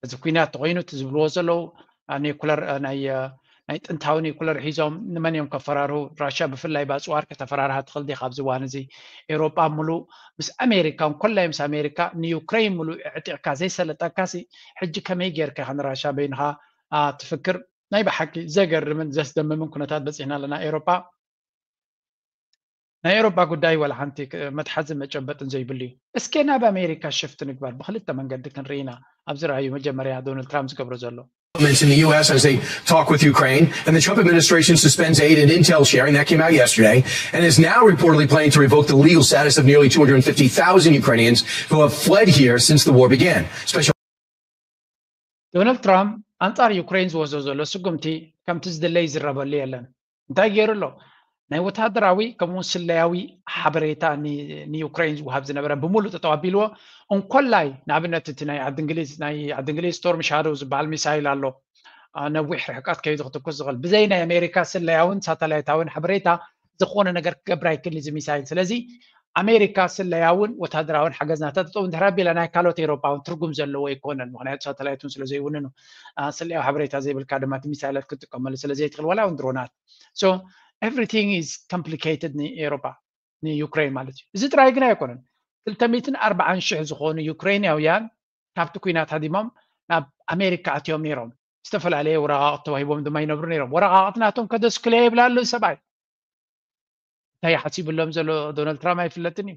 እዚ ኩናት ተኮይኑ እቲ ዝብልዎ ዘለዉ ኒኩለር ናይ ጥንታዊ ኒኩለር ሒዞም ንመን እዮም ከፈራርሁ? ራሻ ብፍላይ ብኣፅዋር ከተፈራርሃ ትኽእል ዲኻ ኣብዚ እዋን እዚ? ኤውሮጳ ሙሉእ ምስ ኣሜሪካ እንኮላይ ምስ ኣሜሪካ ንዩክሬን ሙሉእ ዕጢቕካ ዘይሰለጠካሲ ሕጂ ከመይ ጌርካ ኢኻ ንራሻ በይንኻ ትፍክር? ናይ ብሓቂ ዘገርምን ዘስደምምን ኩነታት በፂሕና ኣለና ኤውሮጳ። ናይ ኤውሮጳ ጉዳይ ዋላ ሓንቲ መትሓዝን መጨበጥን ዘይብሉ እዩ። እስከ ናብ ኣሜሪካ ሽፍት ንግበር፣ ብክልተ መንገዲ ክንርኢ ኢና። ኣብዚ ረኣዩ መጀመርያ ዶናልድ ትራምፕ ዝገብሮ ዘሎ in the U S as they talk with Ukraine. And the Trump administration suspends aid and intel sharing. That came out yesterday. And is now reportedly planning to revoke the legal status of nearly two hundred fifty thousand Ukrainians who have fled here since the war began. Special ዶናልድ ትራምፕ ኣንጻር ዩክሬን ዝወስዶ ዘሎ ስጉምቲ ከምቲ ዝድለ ይዝረበሉ የለን። እንታይ ገይሩ ኣሎ? ናይ ወታደራዊ ከምኡውን ስለያዊ ሓበሬታ ንዩክሬን ዝወሃብ ዝነበረ ብምሉእ ጠጠው ኣቢልዎ። እንኮላይ ንኣብነት እቲ ናይ ዓዲ እንግሊዝ ናይ ዓዲ እንግሊዝ ስቶርም ሻዶው ዝበሃል ሚሳይል ኣሎ። ነዊሕ ርሕቀት ከይዱ ክትኩስ ዝኽእል ብዘይ ናይ ኣሜሪካ ስለያውን ሳተላይታውን ሓበሬታ ዝኾነ ነገር ክገብር ኣይክእል እዚ ሚሳይል። ስለዚ ኣሜሪካ ስለያውን ወታደራውን ሓገዝ ናታ ጠጠው እንድሕር ኣቢላ ናይ ካልኦት ኤሮጳ እውን ትርጉም ዘለዎ ኣይኮነን። ምክንያቱ ሳተላይት እውን ስለ ዘይውንን፣ ስለያዊ ሓበሬታ ዘይብልካ ድማ እቲ ሚሳይላት ክትጥቀመሉ ስለ ዘይትኽእል ዋላ እውን ድሮናት። So everything is complicated ንኤሮጳ ንዩክሬን ማለት እዩ። እዚ ጥራይ ግን ኣይኮነን። ክልተ ሚእትን ኣርባዓን ሽሕ ዝኾኑ ዩክሬናውያን ካብቲ ኩናት ሃዲሞም ናብ ኣሜሪካ ኣትዮም ነይሮም። ዝተፈላለየ ወረቃቅቲ ተዋሂቦም ድማ ይነብሩ ነይሮም። ወረቃቅቲ ናቶም ከደስክለዮ ይብላ ኣሎ ሰብኣይ። እንታይ ሓሲብሎም ዘሎ ዶናልድ ትራምፕ ኣይፍለጥን እዩ።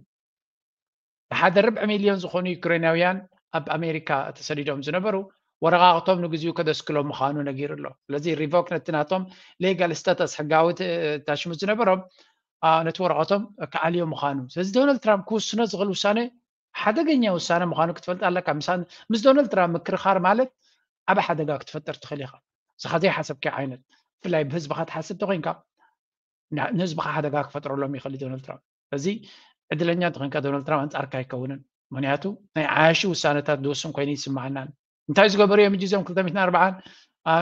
ንሓደ ርብዒ ሚልዮን ዝኾኑ ዩክሬናውያን ኣብ ኣሜሪካ ተሰዲዶም ዝነበሩ ወረቃቅቶም ንግዚኡ ከደስክሎም ምዃኑ ነጊሩ ኣሎ። ስለዚ ሪቮክ ነቲ ናቶም ሌጋል ስታተስ ሕጋዊ ታሽሙ ዝነበሮም ነቲ ወረቀቶም ክዓልዮ ምዃኑ። ስለዚ ዶናልድ ትራምፕ ክውስኖ ዝኽእል ውሳነ ሓደገኛ ውሳነ ምዃኑ ክትፈልጥ ኣለካ። ምስ ዶናልድ ትራምፕ ምክርኻር ማለት ዓብ ሓደጋ ክትፈጥር ትኽእል ኢኻ። እስኻ ዘይሓሰብካዮ ዓይነት ብፍላይ ብህዝብኻ ትሓስብ ተኮይንካ ንህዝብኻ ሓደጋ ክፈጥረሎም ይኽእል እዩ ዶናልድ ትራምፕ። እዚ ዕድለኛ እንተኮይንካ ዶናልድ ትራምፕ ኣንጻርካ ኣይከውንን። ምክንያቱ ናይ ዓያሹ ውሳነታት ዝውስን ኮይኑ ይስምዓናን። እንታይ ዝገበሩ እዮም እዞም ክልተ ሚእትን ኣርባዓን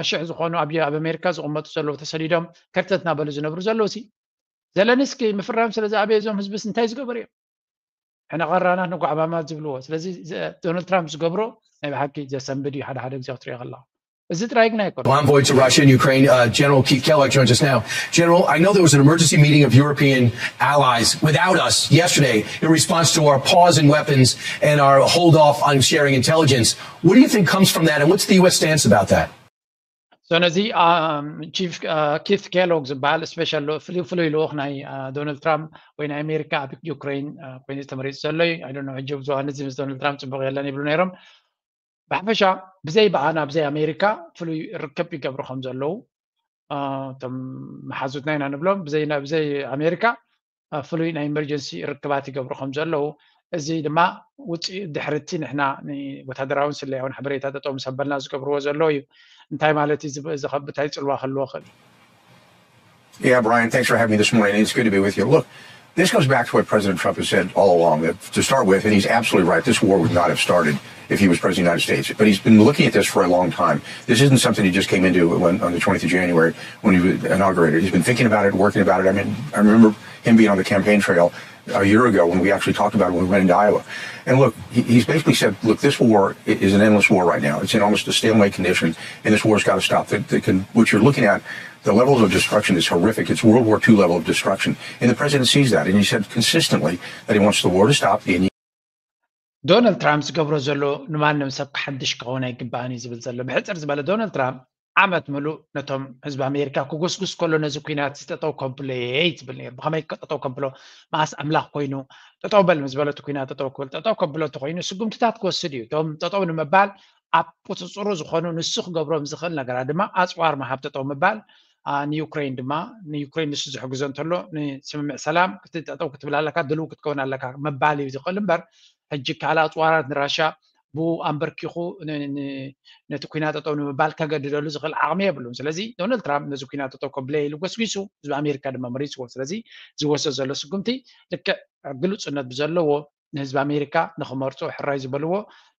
ሽሕ ዝኾኑ ኣብ ኣሜሪካ ዝቕመጡ ዘለዉ ተሰዲዶም ከርተት እናበሉ ዝነብሩ ዘለዉ ሲ ዘለንስኪ ምፍራም ስለ ዝኣበየ እዞም ህዝብስ እንታይ ዝገበሩ እዮም? ሕነ ቀራናት ንጓዕማማት ዝብልዎ። ስለዚ ዶናልድ ትራምፕ ዝገብሮ ናይ ብሓቂ ዘሰንብድ እዩ። ሓደ ሓደ ግዜ ክትሪኦ ከለካ እዚ ጥራይ ግን ኣይኮነ። Envoy to Russia and Ukraine, uh, General Keith Kellogg, joins us now. General, I know there was an emergency meeting of European allies without us yesterday in response to our pause in weapons and our hold off on sharing intelligence. What do you think comes from that, and what's the U S stance about that? So ነዚ ቺፍ ኪት ኬሎግ ዝበሃል ስፔሻል ፍሉይ ልኡኽ ናይ ዶናልድ ትራምፕ ወይ ናይ ኣሜሪካ ኣብ ዩክሬን ኮይኑ ተመሪፁ ዘሎ እዩ። ኣይ ዶንት ኖ ሕጂ ብዙሃን እዚ ምስ ዶናልድ ትራምፕ ፅቡቅ የለን ይብሉ ነይሮም። ብሓፈሻ ብዘይ ብኣና ብዘይ ኣሜሪካ ፍሉይ ርክብ ይገብሩ ከም ዘለዉ እቶም መሓዙትና ኢና ንብሎም። ብዘይ ኣሜሪካ ፍሉይ ናይ ኢመርጀንሲ ርክባት ይገብሩ ከም ዘለዉ፣ እዚ ድማ ውፅኢ ድሕርቲ ንሕና ወታደራውን ስለያውን ሓበሬታ ጠጠው ምስ ኣበልና ዝገብርዎ ዘለዉ እዩ። እንታይ ማለት እዩ? እዚ እንታይ ፅልዋ ክህልዎ ክእል? Yeah, Brian, thanks for having me this morning. It's good to be with you. Look, this goes back to what President Trump has said all along. That to start with, and he's absolutely right, this war would not have started if he was president of the United States. But he's been looking at this for a long time. This isn't something he just came into when, on the twentieth of January when he was inaugurated. He's been thinking about it, working about it. I mean, I remember him being on the campaign trail a year ago when we actually talked about it when we went into Iowa. And look, he, he's basically said, look, this war is an endless war right now. It's in almost a stalemate condition, and this war's got to stop. That, that can, what you're looking at, the levels of destruction is horrific. It's World War two level of destruction. And the president sees that, and he said consistently that he wants the war to stop. And ዶናልድ ትራምፕ ዝገብሮ ዘሎ ንማንም ሰብ ክሓድሽ ክኸውን ኣይግባእን እዩ ዝብል ዘሎ። ብሕፅር ዝበለ ዶናልድ ትራምፕ ዓመት ምሉእ ነቶም ህዝቢ ኣሜሪካ ክጉስጉስ ከሎ ነዚ ኩናት ጠጠው ከብሎ እየ ዝብል ነይሩ። ብኸመይ ጠጠው ከብሎ? መኣስ ኣምላኽ ኮይኑ ጠጠው በል ምስ በለቱ ኩናት ጠጠው ክብል፣ ጠጠው ከብሎ እንተኮይኑ ስጉምትታት ክወስድ እዩ። እቶም ጠጠው ንምባል ኣብ ቁፅፅሩ ዝኾኑ ንሱ ክገብሮም ዝኽእል ነገራት ድማ ኣፅዋር ምሃብ፣ ጠጠው ምባል። ንዩክሬን ድማ ንዩክሬን ንሱ ዝሕግዞ እንተሎ ንስምምዕ ሰላም ጠጠው ክትብል ኣለካ፣ ድልው ክትከውን ኣለካ ምባል እዩ ዝኽእል እምበር ሕጂ ካልእ ኣፅዋራት ንራሻ ብኡ ኣንበርኪኹ ነቲ ኩናት ጠጠው ንምባል ከገድደሉ ዝኽእል ዓቕሚ የብሉን። ስለዚ ዶናልድ ትራምፕ ነዚ ኩናት ጠጠው ከብለ ኢሉ ጎስጒሱ፣ ህዝቢ ኣሜሪካ ድማ መሪፅዎ። ስለዚ ዝወሰድ ዘሎ ስጉምቲ ልክዕ ግሉፅነት ብዘለዎ ንህዝቢ ኣሜሪካ ንክመርፁ ሕራይ ዝበልዎ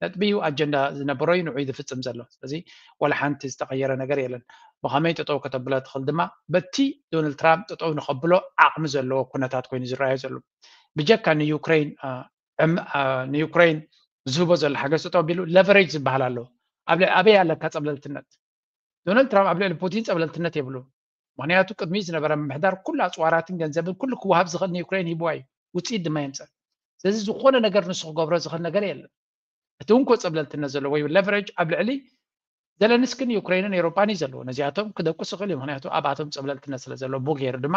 ነጥቢ እዩ፣ ኣጀንዳ ዝነበሮ እዩ ንዑይ ዝፍፅም ዘሎ። ስለዚ ዋላ ሓንቲ ዝተቐየረ ነገር የለን። ብኸመይ ጠጠው ከተብሎ ትኽእል ድማ በቲ ዶናልድ ትራምፕ ጠጠው ንኸብሎ ዓቕሚ ዘለዎ ኩነታት ኮይኑ ዝረኣዮ ዘሎ። ብጀካ ንዩክሬን ንዩክሬን ዝህቦ ዘሎ ሓገዝ ጠጠው ኣቢሉ ለቨሬጅ ዝበሃል ኣሎ። ኣበይ ኣለካ ፀብለልትነት? ዶናልድ ትራምፕ ኣብ ልዕሊ ፑቲን ፀብለልትነት የብሉ። ምክንያቱ ቅድሚ ዝነበረ ምምሕዳር ኩሉ ኣፅዋራትን ገንዘብን ኩሉ ክወሃብ ዝኽእል ንዩክሬን ሂብዋ እዩ። ውፅኢት ድማ የምፀእ። ስለዚ ዝኾነ ነገር ንሱ ክገብሮ ዝኽእል ነገር የለን። እቲ እንኮ ፀብለልትነት ዘለዎ ወይ ለቨሬጅ ኣብ ልዕሊ ዘለንስክን ዩክሬንን ኤሮፓን እዩ ዘለዎ። ነዚኣቶም ክደቁስ ይኽእል እዩ። ምክንያቱ ኣብኣቶም ፀብለልትነት ስለ ዘለዎ ብኡ ገይሩ ድማ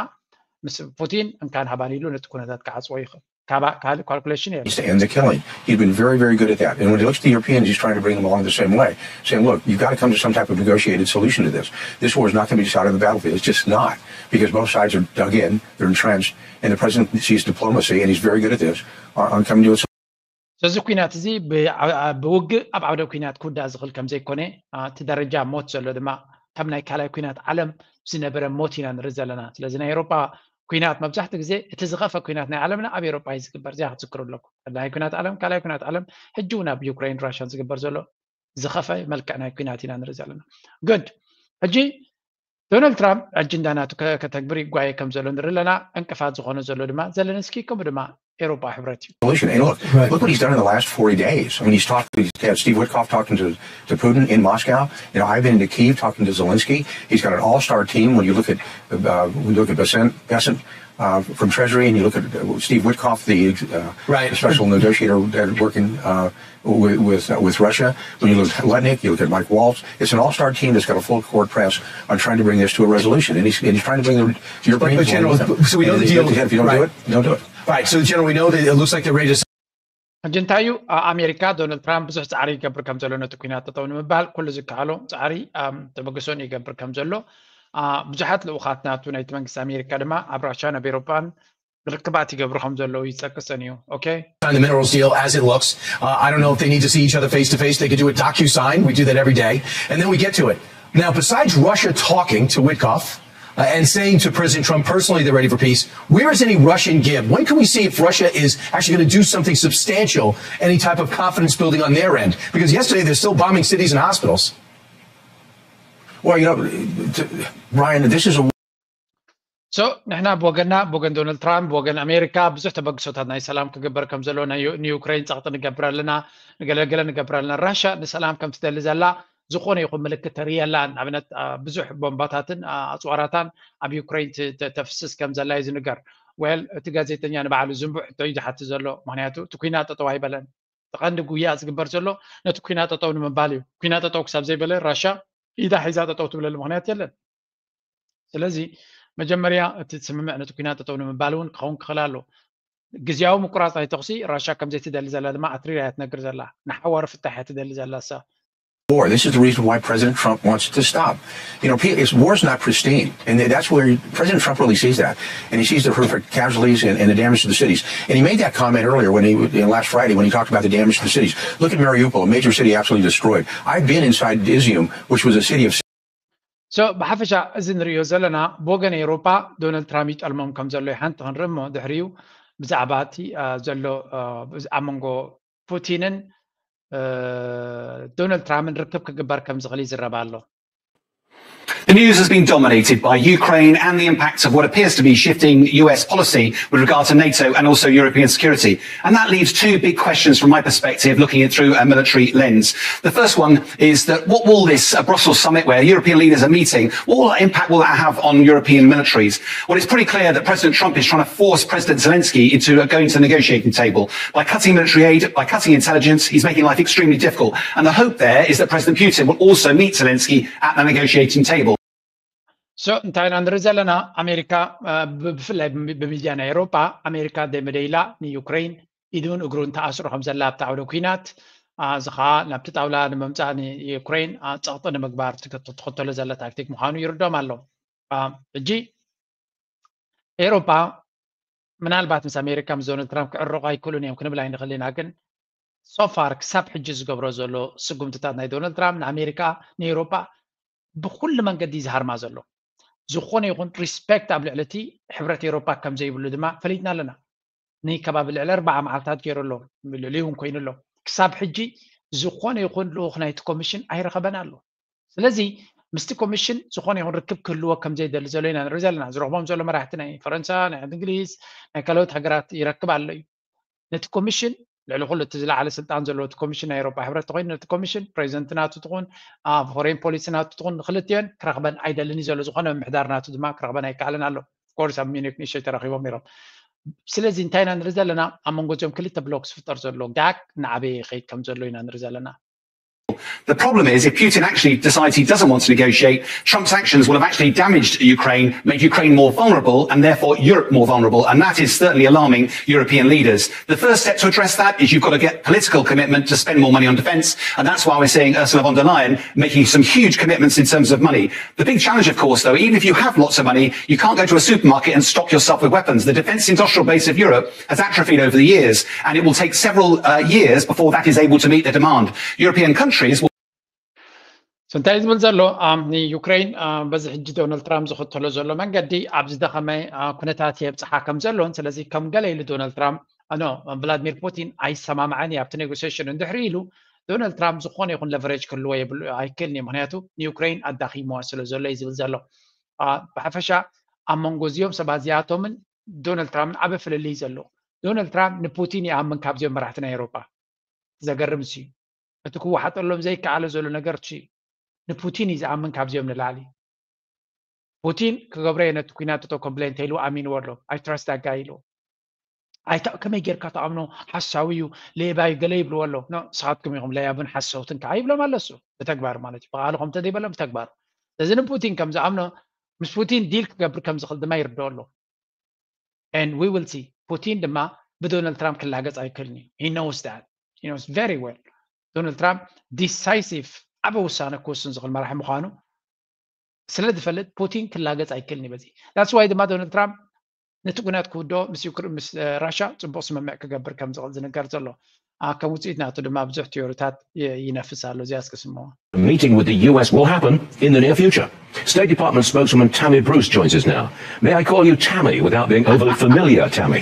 ምስ ፑቲን እንካን ሃባን ኢሉ ነቲ ኩነታት ክዓፅዎ ይኽእል። ካልእ ካልኩሌሽን የለ። And the killing. He's been very, very good at that. And when he looks at the Europeans, he's trying to bring them along the same way, saying, look, you've got to come to some type of negotiated solution to this. This war is not going to be decided on the battlefield. It's just not, because both sides are dug in, they're entrenched, and the president sees diplomacy, and he's very good at this, on, on coming to a ስለዚ ኩናት እዚ ብውግእ ኣብ ዓውደ ኩናት ክውዳእ ዝኽእል ከም ዘይኮነ፣ እቲ ደረጃ ሞት ዘሎ ድማ ካብ ናይ ካልኣይ ኩናት ዓለም ዝነበረ ሞት ኢና ንርኢ ዘለና። ስለዚ ናይ ኤሮጳ ኩናት መብዛሕትኡ ግዜ እቲ ዝኸፈ ኩናት ናይ ዓለምና ኣብ ኤሮጳ እዩ ዝግበር። እዚኣ ክትዝክሩ ኣለኩም። ቀዳማይ ኩናት ዓለም፣ ካልኣይ ኩናት ዓለም፣ ሕጂ እውን ኣብ ዩክሬን ራሽያን ዝግበር ዘሎ ዝኸፈ መልክዕ ናይ ኩናት ኢና ንርኢ ዘለና። ጉድ። ሕጂ ዶናልድ ትራምፕ ኣጀንዳ ናቱ ከተግብር ይጓየ ከም ዘሎ ንርኢ ኣለና። ዕንቅፋት ዝኾነ ዘሎ ድማ ዘለንስኪ ከምኡ ድማ ኤሮፓ ሕብረት እዩ። Solution. And look, look what he's done in the last forty days. I mean, he's talked, he's had Steve Witkoff talking to, to Putin in Moscow. You know, I've been to Kyiv talking to Zelensky. He's got an all-star team. When you look at, uh, when you look at Bessent, Bessent uh, from Treasury, and you look at uh, Steve Witkoff, the, uh, Right. the special negotiator that working uh, with, with, uh, with Russia. When you look at Lutnick, you look at Mike Waltz. It's an all-star team that's got a full court press on trying to bring this to a resolution. And he's, and he's trying to bring the Europeans but General, along with him. so we know And the if you deal- don't- If you don't right. do it, you don't do it. Right. So, General, we know that it looks like they're ready to ሕጂ እንታይ እዩ? ኣሜሪካ ዶናልድ ትራምፕ ብዙሕ ፃዕሪ ይገብር ከም ዘሎ ነቲ ኩናት ጠጠው ንምባል ኩሉ ዝከኣሎ ፃዕሪ ተበግሶን ይገብር ከም ዘሎ፣ ብዙሓት ልኡኻት ናቱ ናይቲ መንግስቲ ኣሜሪካ ድማ ኣብ ራሻን ኣብ ኤሮፓን ርክባት ይገብሩ ከም ዘለዉ ይፀቅሰን እዩ። ኦኬ። Sign the minerals deal as it looks. Uh, I don't know if they need to see each other face to face. They could do a docu-sign. We do that every day. And then we get to it. Now, besides Russia talking to Witkoff uh, and saying to President Trump personally they're ready for peace, where is any Russian give? When can we see if Russia is actually going to do something substantial, any type of confidence building on their end? Because yesterday they're still bombing cities and hospitals. Well, you know, to, Brian, this is a So ንሕና ብወገንና ብወገን ዶናልድ ትራምፕ ብወገን ኣሜሪካ ብዙሕ ተበግሶታት ናይ ሰላም ክግበር ከም ዘሎ ናይ ዩ- ንዩክሬን ጸቕጢ ንገብር ኣለና፣ ንገለገለ ንገብር ኣለና። ራሻ ንሰላም ከም ትደሊ ዘላ ዝኾነ ይኹን ምልክት ተርኢ የላን። ንኣብነት አ፣ ብዙሕ ቦምባታትን አ፣ ኣጽዋራታን ኣብ ዩክሬን ት- ተ- ተፍስስ ከም ዘላ እዩ ዝንገር። ወል እቲ ጋዜጠኛ ንባዕሉ ዝንቡዕ ሕቶ እዩ ዝሓትት ዘሎ። ምክንያቱ እቲ ኩናት ጠጠው ኣይበለን። እቲ ቀንዲ ጉያ ዝግበር ዘሎ ነቲ ኩናት ጠጠው ንምባል እዩ። ኩናት ጠጠው ክሳብ ዘይበለ ራሻ ኢዳ ሒዛ ጠጠው ትብለሉ ምክንያት የለን። ስለዚ መጀመርያ እቲ ስምምዕ ነቲ ኩናት ጠጠው ንምባል እውን ክኸውን ክኽእል ኣሎ። ግዝያዊ ምቁራፅ ናይ ተኹሲ ራሻ ከም ዘይትደሊ ዘላ ድማ ኣትሪራ እያ ትነግር ዘላ። ንሓዋሩ ፍታሕ እያ ትደሊ ዘላ እሳ። War. This is the reason why President Trump wants it to stop. You know, pe- it's, war's not pristine, and that's where President Trump really sees that, and he sees the horrific casualties and, and the damage to the cities. And he made that comment earlier when he, you know, last Friday when he talked about the damage to the cities. Look at Mariupol, a major city absolutely destroyed. I've been inside Izium, which was a city of So ብሓፈሻ እዚ ንሪኦ ዘለና ብወገን ኤውሮፓ ዶናልድ ትራምፕ ይጠልሞም ከም ዘሎ እዩ ሓንቲ ክንርኢ እሞ ድሕሪኡ ብዛዕባ እቲ አ፣ ዘሎ አ፣ ኣብ መንጎ ፑቲንን ዶናልድ ትራምፕን ርክብ ክግበር ከም ዝኽእል ይዝረብ ኣሎ። The news has been dominated by Ukraine and the impact of what appears to be shifting U S policy with regard to NATO and also European security. And that leaves two big questions from my perspective, looking at through a military lens. The first one is that what will this uh, Brussels summit, where European leaders are meeting, what will, impact will that have on European militaries? Well, it's pretty clear that President Trump is trying to force President Zelensky into uh, going to the negotiating table by cutting military aid, by cutting intelligence. He's making life extremely difficult. And the hope there is that President Putin will also meet Zelensky at the negotiating table. So እንታይ ኢና ንርኢ ዘለና? ኣሜሪካ ብፍላይ ብሚድያ ናይ ኤውሮጳ፣ ኣሜሪካ ደመደይላ ንዩክሬን ኢዱን እግሩን ተኣስሮ ከም ዘላ ኣብቲ ዓውደ ኩናት፣ እዚ ከዓ ናብቲ ጣውላ ንምምፃእ ንዩክሬን ፀቕጢ ንምግባር ትኸተሎ ዘላ ታክቲክ ምዃኑ ይርዶም ኣሎ። ሕጂ ኤውሮጳ ምናልባት ምስ ኣሜሪካ ምስ ዶናልድ ትራምፕ ክዕረቑ ኣይክእሉን እዮም ክንብል ኣይንኽእል ኢና። ግን ሶፋር ክሳብ ሕጂ ዝገብሮ ዘሎ ስጉምትታት ናይ ዶናልድ ትራምፕ ንኣሜሪካ ንኤውሮጳ ብኩሉ መንገዲ ዝሃርማ ዘሎ። ዝኾነ ይኹን ሪስፔክት ኣብ ልዕሊ እቲ ሕብረት ኤውሮጳ ከም ዘይብሉ ድማ ፈሊጥና ኣለና። ንከባቢ ልዕሊ ኣርባዓ መዓልታት ገይሩ ኣሎ፣ ልዕሊ እውን ኮይኑ ኣሎ። ክሳብ ሕጂ ዝኾነ ይኹን ልኡኽ ናይቲ ኮሚሽን ኣይረኸበን ኣሎ። ስለዚ ምስቲ ኮሚሽን ዝኾነ ይኹን ርክብ ክህልዎ ከም ዘይደሊ ዘሎ ኢና ንርኢ ዘለና። ዝረኽቦም ዘሎ መራሕቲ ናይ ፈረንሳ፣ ናይ እንግሊዝ፣ ናይ ካልኦት ሃገራት ይረክብ ኣሎ እዩ። ነቲ ኮሚሽን ልዕሊ ኩሉ እቲ ዝለዓለ ስልጣን ዘለዎ እቲ ኮሚሽን ናይ ኤውሮጳ ሕብረት ተኮይኑ ነቲ ኮሚሽን ፕሬዚደንት ናቱ ትኹን ፎሬን ፖሊሲ ናቱ ትኹን ንክልቲኦን ክረኽበን ኣይደልን እዩ ዘሎ። ዝኾነ ምምሕዳር ናቱ ድማ ክረኽበን ኣይከኣልን ኣሎ። ኮርስ ኣብ ሚኒክ ንእሽተይ ተራኺቦም ነይሮም። ስለዚ እንታይ ኢና ንርኢ ዘለና? ኣብ መንጎ እዚኦም ክልተ ብሎክ ዝፍጠር ዘሎ ጋግ እናዓበየ ይኸይድ ከም ዘሎ ኢና ንርኢ ዘለና። The problem is, if Putin actually decides he doesn't want to negotiate, Trump's actions will have actually damaged Ukraine, made Ukraine more vulnerable, and therefore Europe more vulnerable. And that is certainly alarming European leaders. The first step to address that is you've got to get political commitment to spend more money on defense. And that's why we're seeing Ursula von der Leyen making some huge commitments in terms of money. The big challenge, of course, though, even if you have lots of money, you can't go to a supermarket and stock yourself with weapons. The defense industrial base of Europe has atrophied over the years, and it will take several uh, years before that is able to meet the demand. European countries will እንታይ ዝብል ዘሎ ንዩክሬን በዚ ሕጂ ዶናልድ ትራምፕ ዝኽተሎ ዘሎ መንገዲ ኣብ ዝደኸመ ኩነታት የብፅሓ ከም ዘሎን ስለዚ ከም ገለ ኢሉ ዶናልድ ትራምፕ ኖ ቭላድሚር ፑቲን ኣይሰማምዐን ኣብቲ ኔጎሲሽን እንድሕሪ ኢሉ ዶናልድ ትራምፕ ዝኾነ ይኹን ለቨሬጅ ክህልዎ የብሉ ኣይክእልን እዩ ምክንያቱ ንዩክሬን ኣዳኺምዋ ስለ ዘሎ እዩ ዝብል ዘሎ ብሓፈሻ ኣብ መንጎ እዚኦም ሰባት እዚኣቶምን ዶናልድ ትራምፕን ዓበ ፍልልይ ዘሎ ዶናልድ ትራምፕ ንፑቲን ይኣምን ካብዚኦም መራሕቲ ናይ ኤውሮጳ ዘገርም እዩ እቲ ክወሓጠሎም ዘይከኣለ ዘሎ ነገር እዩ ንፑቲን እዩ ዝኣምን ካብዚኦም ንላዕሊ ፑቲን ክገብረዮ ነቲ ኩናት እቶ ኮምፕሌን ተይልዎ ኣሚንዎ ኣሎ ኣይትረስት ኣጋይ ኢልዎ ኣይታ ከመይ ጌርካ ተኣምኖ ሓሳዊ እዩ ሌባ እዩ ገለ ይብልዎ ኣሎ ንስኻትኩም ኢኹም ለያብን ሓሰውትን ከዓ ይብሎም ኣለሱ ብተግባር ማለት እዩ ብቃሉ ከምተ ዘይበሎም ብተግባር ስለዚ ንፑቲን ከም ዝኣምኖ ምስ ፑቲን ዲል ክገብር ከም ዝኽእል ድማ ይርድኦ ኣሎ and we will see ፑቲን ድማ ብዶናልድ ትራምፕ ክላገፅ ኣይክእልን እዩ he knows that he knows very well ዶናልድ ትራምፕ ዲሳይሲቭ ዓበ ውሳነ ክውስን ዝኽእል መራሒ ምዃኑ ስለ ዝፈልጥ ፑቲን ክላገፅ ኣይክእልን እዩ በዚ that's why ድማ ዶናልድ ትራምፕ ነቲ ኩናት ክውድኦ ምስ ዩክሬን ምስ ራሻ ፅቡቅ ስምምዕ ክገብር ከም ዝኽእል ዝንገር ዘሎ ከም ውፅኢት ናቱ ድማ ብዙሕ ቲዮሪታት ይነፍስ ኣሎ እዚኣ እስኪ ስምዋ A meeting with the U S will happen in the near future. State Department spokeswoman Tammy Bruce joins us now. May I call you Tammy without being overly familiar, Tammy?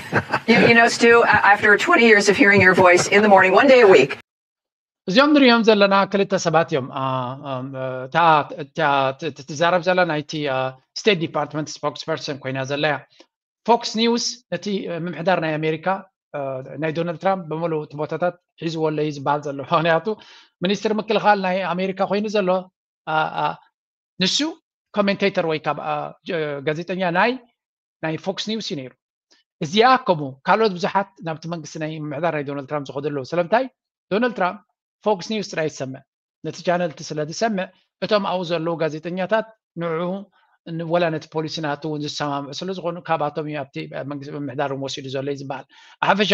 You, you know, Stu, a- after twenty years of hearing your voice in the morning, one day a week, እዚኦም ንሪኦም ዘለና ክልተ ሰባት እዮም እታ ትዛረብ ዘላ ናይቲ ስቴት ዲፓርትመንት ስፖክስ ፐርሰን ኮይና ዘላ እያ ፎክስ ኒውስ ነቲ ምምሕዳር ናይ ኣሜሪካ ናይ ዶናልድ ትራምፕ ብምሉእ እቲ ቦታታት ሒዝዎ ኣለዩ ዝበሃል ዘሎ ምክንያቱ ሚኒስትር ምክልኻል ናይ ኣሜሪካ ኮይኑ ዘሎ ንሱ ኮሜንቴተር ወይ ካብ ጋዜጠኛ ናይ ናይ ፎክስ ኒውስ እዩ ነይሩ እዚኣ ከምኡ ካልኦት ብዙሓት ናብቲ መንግስቲ ናይ ምምሕዳር ናይ ዶናልድ ትራምፕ ዝኸዱ ኣለዉ ስለምንታይ ዶናልድ ትራምፕ ፎክስ ኒውስ ጥራይ ዝሰምዕ ነቲ ቻነል እቲ ስለ ዝሰምዕ እቶም ኣብኡ ዘለዉ ጋዜጠኛታት ንዕኡ ወላ ነቲ ፖሊሲ ናቱ እውን ዝሰማምዑ ስለ ዝኾኑ ካብኣቶም እዩ ኣብቲ መንግስቲ ምምሕዳር እውን ወሲዱ ዘሎ እዩ ዝበሃል ብሓፈሻ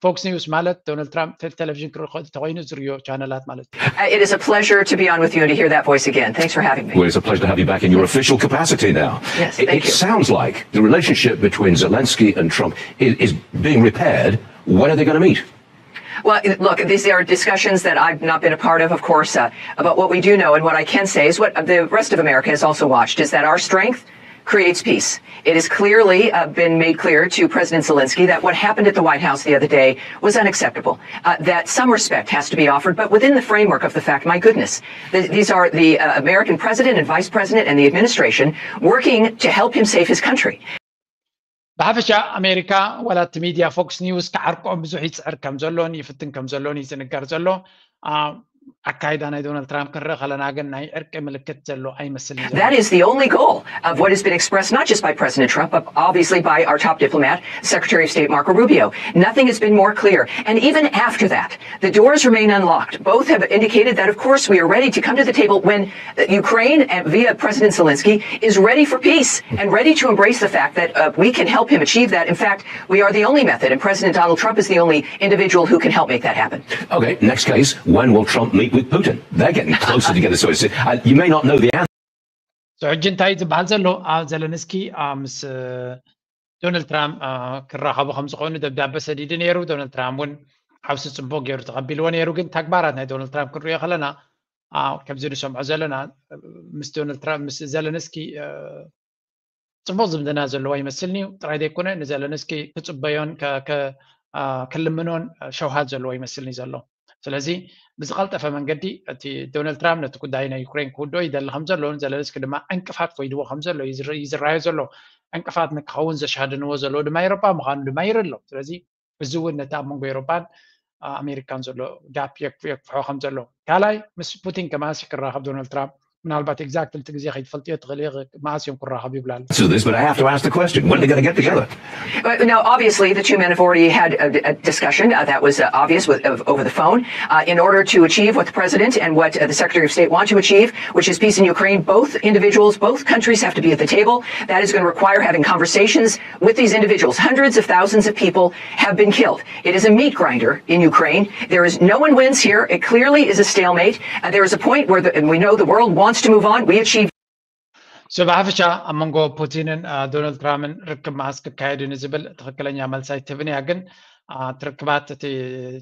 ፎክስ ኒውስ ማለት ዶናልድ ትራምፕ ቴሌቪዥን ክርኢ ተኮይኑ ዝርዮ ቻነላት ማለት እዩ Uh, it is a pleasure to be on with you and to hear that voice again. Thanks for having me. Well, it's a pleasure to have you back in your official capacity now. Yes, it, thank it you. sounds like the relationship between Zelensky and Trump is, is being repaired. When are they going to meet? Well, look, these are discussions that I've not been a part of, of course. Uh, but what we do know, and what I can say, is what the rest of America has also watched, is that our strength creates peace. It has clearly uh, been made clear to President Zelensky that what happened at the White House the other day was unacceptable, uh, that some respect has to be offered, but within the framework of the fact, my goodness, th- these are the uh, American president and vice president and the administration working to help him save his country. ብሓፈሻ ኣሜሪካ ዋላ እቲ ሚድያ ፎክስ ኒውስ ክዓርቆም ብዙሕ ይፅዕር ከም ዘሎን ይፍትን ከም ዘሎን እዩ ዝንገር ዘሎ። ኣካይዳ ናይ ዶናልድ ትራምፕ ክንርኢ ከለና ግን ናይ ዕርቂ ምልክት ዘሎ ኣይመስልን። That is the only goal of what has been expressed not just by President Trump but obviously by our top diplomat, Secretary of State Marco Rubio. Nothing has been more clear. And even after that, the doors remain unlocked. Both have indicated that, of course, we are ready to come to the table when Ukraine, via President Zelensky, is ready for peace and ready to embrace the fact that uh, we can help him achieve that. In fact, we are the only method, and President Donald Trump is the only individual who can help make that happen. Okay, next case. When will Trump meet with Putin? They're getting closer together. So it's, uh, you may not know the answer. ሕጂ እንታይ ዝበሃል ዘሎ? ኣብ ዘለንስኪ ምስ ዶናልድ ትራምፕ ክራኸቡ ከም ዝኾኑ ደብዳበ ሰዲዱ ነይሩ። ዶናልድ ትራምፕ እውን ዓብሲ ፅቡቅ ገይሩ ተቐቢልዎ ነይሩ። ግን ተግባራት ናይ ዶናልድ ትራምፕ ክንሪኦ ከለና ከምዚ ንሰምዖ ዘለና ምስ ዶናልድ ትራምፕ ምስ ዘለንስኪ ፅቡቅ ዝምድና ዘለዎ ይመስልኒ እዩ። ጥራይ ዘይኮነ ንዘለንስኪ ክፅበዮን ክልምኖን ሸውሃት ዘለዎ ይመስልኒ ዘሎ። ስለዚ ብዝቀልጠፈ መንገዲ እቲ ዶናልድ ትራምፕ ነቲ ጉዳይ ናይ ዩክሬን ክውድኦ ይደሊ ከም ዘሎ፣ ዘለንስኪ ድማ ዕንቅፋት ኮይድዎ ከም ዘሎ ይዝራዮ ዘሎ። ዕንቅፋት ንክኸውን ዘሻድንዎ ዘለዎ ድማ ኤሮጳ ምዃኑ ድማ ይርኢ ኣሎ። ስለዚ እዚ እውን ነቲ ኣብ መንጎ ኤሮጳን ኣሜሪካን ዘሎ ጋፕ የክፍሖ ከም ዘሎ፣ ካልኣይ ምስ ፑቲን ከማሲ ክራኸብ ዶናልድ ትራምፕ ምናልባት exactly እቲ ግዜ ከይትፈልጥዮ ትኽእል ኢኺ፣ መዓስ እዮም ክራኸቡ ይብላል። To this, but I have to ask the question: when are they going to get together? Now, obviously, the two men have already had a, a discussion uh, that was uh, obvious with, of, over the phone uh, in order to achieve what the president and what uh, the Secretary of State want to achieve, which is peace in Ukraine. Both individuals, both countries have to be at the table. That is going to require having conversations with these individuals. Hundreds of thousands of people have been killed. It is a meat grinder in Ukraine. There is no one wins here. It clearly is a stalemate. Uh, there is a point where, the, and we know the world wants to move on. We achieved So ብሓፈሻ ኣብ መንጎ ፑቲንን ዶናልድ ትራምፕን ርክብ መዓስ ክካየድ እዩ ንዝብል ትኽክለኛ መልሲ ኣይትህብን እያ። ግን ትርክባት እቲ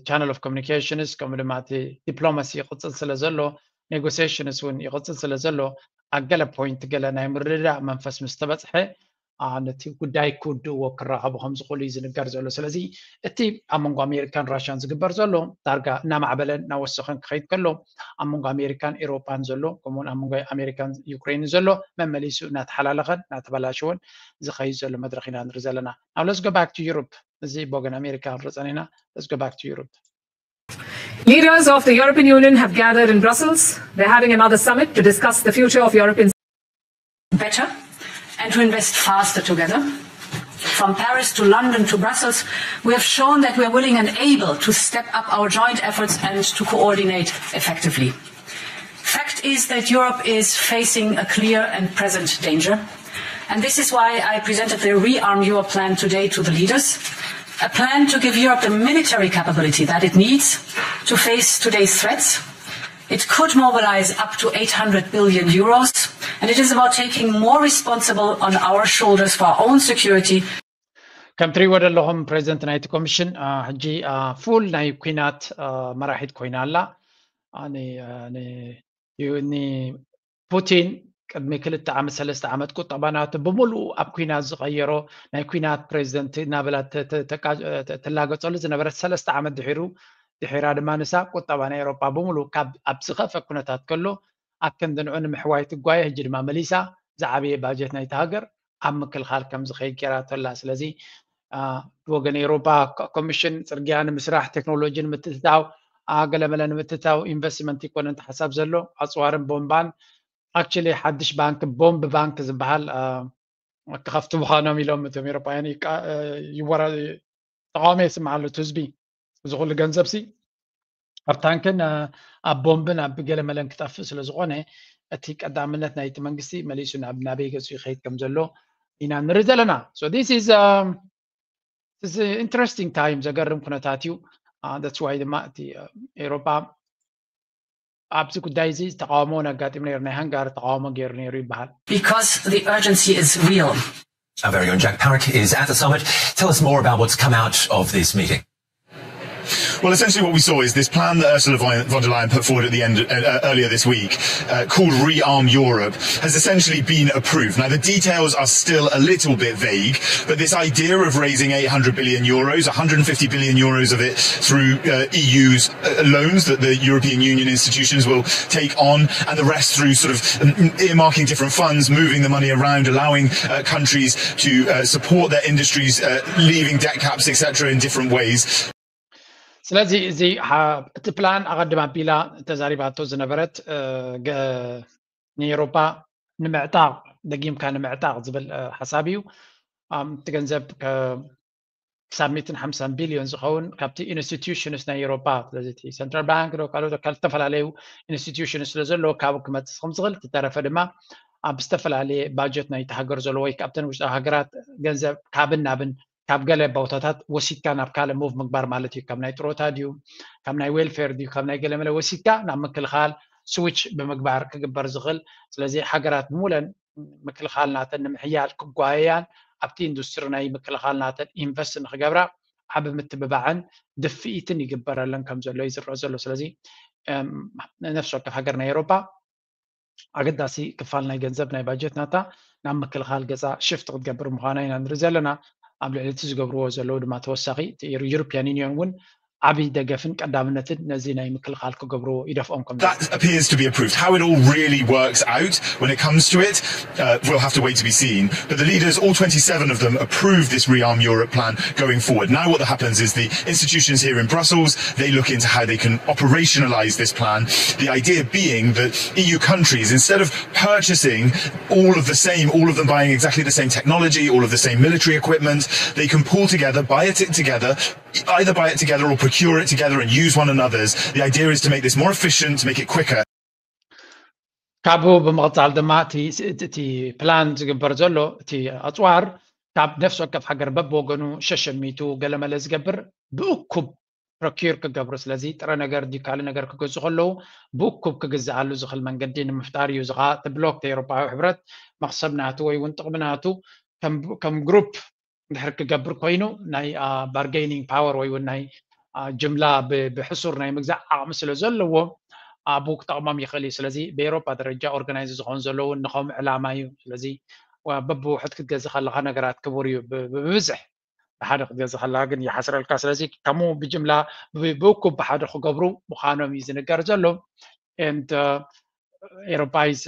channel of communications ከምኡ ድማ እቲ ዲፕሎማሲ ይቕፅል ስለ ዘሎ፣ ኔጎሲሽንስ እውን ይቕፅል ስለ ዘሎ፣ ኣብ ገለ ፖይንት ገለ ናይ ምርድዳእ መንፈስ ምስ ተበፅሐ ነቲ ጉዳይ ክውድእዎ ክራኸቡ ከም ዝኽእሉ እዩ ዝንገር ዘሎ። ስለዚ እቲ ኣብ መንጎ ኣሜሪካን ራሽያን ዝግበር ዘሎ ዳርጋ እናማዕበለን እናወሰኸን ክኸይድ ከሎ፣ ኣብ መንጎ ኣሜሪካን ኤሮፓን ዘሎ ከምኡውን ኣብ መንጎ ኣሜሪካን ዩክሬንን ዘሎ መመሊሱ እናተሓላለኸን እናተበላሸወን ዝኸይድ ዘሎ መድረኽ ኢና ንርኢ ዘለና። Now let's go back to Europe. እዚ ብወገን ኣሜሪካ ንርኢ ጸኒሕና። Let's go back to Europe. Leaders of the European Union have gathered in Brussels. They're having another summit to discuss the future of European better and to invest faster together. From Paris to London to Brussels, we have shown that we are willing and able to step up our joint efforts and to coordinate effectively. Fact is that Europe is facing a clear and present danger. And this is why I presented the Rearm Europe plan today to the leaders. A plan to give Europe the military capability that it needs to face today's threats. It could mobilize up to eight hundred billion euros, and it is about taking more responsible on our shoulders for our own security. ከም ትሪእዎ ዘለኹም ፕሬዚደንት ናይቲ ኮሚሽን ሕጂ ፉል ናይ ኩናት መራሒት ኮይና ኣላ። ኒፑቲን ቅድሚ ክልተ ዓመት ሰለስተ ዓመት ቁጠባ ናቱ ብምሉኡ ኣብ ኩናት ዝቐየሮ ናይ ኩናት ፕሬዚደንት እናበላ ትላገፀሉ ዝነበረት ሰለስተ ዓመት ድሒሩ ድሒራ ድማ ንሳ ቁጠባ ናይ ኤሮጳ ብምሉኡ ካብ ኣብ ዝኸፍአ ኩነታት ከሎ ኣብ ክንዲ ንዑ ንምሕዋይ ትጓየ። ሕጂ ድማ መሊሳ ዝዓበየ ባጀት ናይቲ ሃገር ኣብ ምክልኻል ከም ዝኸይድ ገይራቶ ኣላ። ስለዚ ብወገን ኤሮፓ ኮሚሽን ጽርግያ ንምስራሕ፣ ቴክኖሎጂ ንምትእትታው፣ ገለመለ ንምትእትታው ኢንቨስትመንት ይኮነን ተሓሳብ ዘሎ ኣጽዋርን ቦምባን። ኣክቹሊ ሓድሽ ባንክ ቦምብ ባንክ ዝበሃል ክኸፍቱ ምዃኖም ኢሎም እቶም ኤሮፓውያን ይወራ ተቃውሞ የስምዓሉ እቲ ህዝቢ። እዚ ኩሉ ገንዘብ ሲ ኣብ ታንክን ኣብ ቦምብን ኣብ ገለ መለን ክጠፍእ ስለ ዝኾነ እቲ ቀዳምነት ናይቲ መንግስቲ መሊሱ ናብ ናበይ ገጹ ይኸይድ ከም ዘሎ ኢና ንርኢ ዘለና። So this is um, this is interesting time ዘገርም ኩነታት እዩ። That's why ድማ እቲ ኤሮፓ ኣብዚ ጉዳይ እዚ ተቃውሞ እውን ኣጋጢሙ ነይሩ። ናይ ሃንጋሪ ተቃውሞ ገይሩ ነይሩ ይበሃል። Because the urgency is real. Our very own Jack Parrick is at the summit. Tell us more about what's come out of this meeting. Well, essentially, what we saw is this plan that Ursula von von der Leyen put forward at the end uh, earlier this week, uh, called Rearm Europe, has essentially been approved. Now, the details are still a little bit vague, but this idea of raising eight hundred billion euros, one hundred fifty billion euros of it through uh, E U's uh, loans that the European Union institutions will take on, and the rest through sort of um, earmarking different funds, moving the money around, allowing uh, countries to uh, support their industries, uh, leaving debt caps, et cetera, in different ways. ስለዚ እዚ እቲ ፕላን ኣቐድም ኣቢላ ተዛሪባቶ ዝነበረት ንኤሮፓ ንምዕጣቕ፣ ደጊምካ ንምዕጣቕ ዝብል ሓሳብ እዩ። እቲ ገንዘብ ክሳብ ሚእትን ሓምሳን ቢልዮን ዝኸውን ካብቲ ኢንስቲትዩሽንስ ናይ ኤሮፓ፣ ስለዚ ሰንትራል ባንክ ዶ ካልኦት ኣካል ዝተፈላለዩ ኢንስቲትዩሽንስ ስለ ዘለዎ ካብኡ ክመፅእ ከም ዝኽእል፣ ዝተረፈ ድማ ኣብ ዝተፈላለየ ባጀት ናይቲ ሃገር ዘሎ ወይ ካብተን ውሽጣዊ ሃገራት ገንዘብ ካብን ናብን ካብ ገለ ቦታታት ወሲድካ ናብ ካልእ ሙቭ ምግባር ማለት እዩ። ካብ ናይ ጥሮታ ድዩ፣ ካብ ናይ ዌልፌር ድዩ፣ ካብ ናይ ገለመለ ወሲድካ ናብ ምክልኻል ስዊች ብምግባር ክግበር ዝኽእል። ስለዚ ሃገራት ብሙለን ምክልኻል ናተን ንምሕያል ክጓየያን ኣብቲ ኢንዱስትሪ ናይ ምክልኻል ናተን ኢንቨስት ንክገብራ ዓቢ ምትብባዕን ድፍኢትን ይግበረለን ከም ዘሎ እዩ ዝረአ ዘሎ። ስለዚ ነፍሲ ወከፍ ሃገር ናይ ኤሮፓ ኣገዳሲ ክፋል ናይ ገንዘብ ናይ ባጀት ናታ ናብ ምክልኻል ገፃ ሽፍት ክትገብር ምዃና ኢና ንርኢ ዘለና። ኣብ ልዕሊ እቲ ዝገብርዎ ዘለዉ ድማ ተወሳኺ እቲ ዩሮፒያን ዩኒዮን እውን ዓብይ ደገፍን ቀዳምነትን ነዚ ናይ ምክልኻል ክገብርዎ ይደፍኦም ከም ዘሎ። That appears to be approved. How it all really works out when it comes to it, uh, we'll have to wait to be seen. But the leaders, all twenty-seven of them, approved this Rearm Europe plan going forward. Now what happens is the institutions here in Brussels, they look into how they can operationalize this plan. The idea being that E U countries, instead of purchasing all of the same, all of them buying exactly the same technology, all of the same military equipment, they can pool together, buy it together, either buy it together or procure it together and use one another's. The idea is to make this more efficient, to make it quicker. ካብኡ ብምቕፃል ድማ እቲ ፕላን ዝግበር ዘሎ እቲ ኣፅዋር ካብ ነፍሲ ወከፍ ሃገር በብወገኑ ሸሸሚቱ ገለመለ ዝገብር ብእኩብ ፕሮኪር ክገብሩ፣ ስለዚ ጥረ ነገር ድዩ ካልእ ነገር ክገዝኡ ከለዉ ብእኩብ ክግዝኣሉ ዝኽእል መንገዲ ንምፍጣር እዩ። እዚ ከዓ እቲ ብሎክ፣ እቲ ኤውሮፓዊ ሕብረት መኽሰብ ናቱ ወይ እውን ጥቕሚ ናቱ ከም ግሩፕ እንድሕር ክገብር ኮይኑ ናይ ባርጌኒንግ ፓወር ወይ እውን ናይ ጅምላ ብሕሱር ናይ ምግዛእ ዓቕሚ ስለ ዘለዎ ኣብኡ ክጠቕሞም ይኽእል እዩ። ስለዚ ብኤውሮፓ ደረጃ ኦርጋናይዝ ዝኾኑ ዘለዉ ንኸም ዕላማ እዩ። ስለዚ በብውሕድ ክትገዝእ ከለኻ ነገራት ክቡር እዩ ብብዝሕ ብሓደ ክትገዝእ ከለካ ግን ይሓስረልካ። ስለዚ ከምኡ ብጅምላ ብእኩብ ብሓደ ክገብሩ ምዃኖም እዩ ዝንገር ዘሎ። And ኤሮፓ is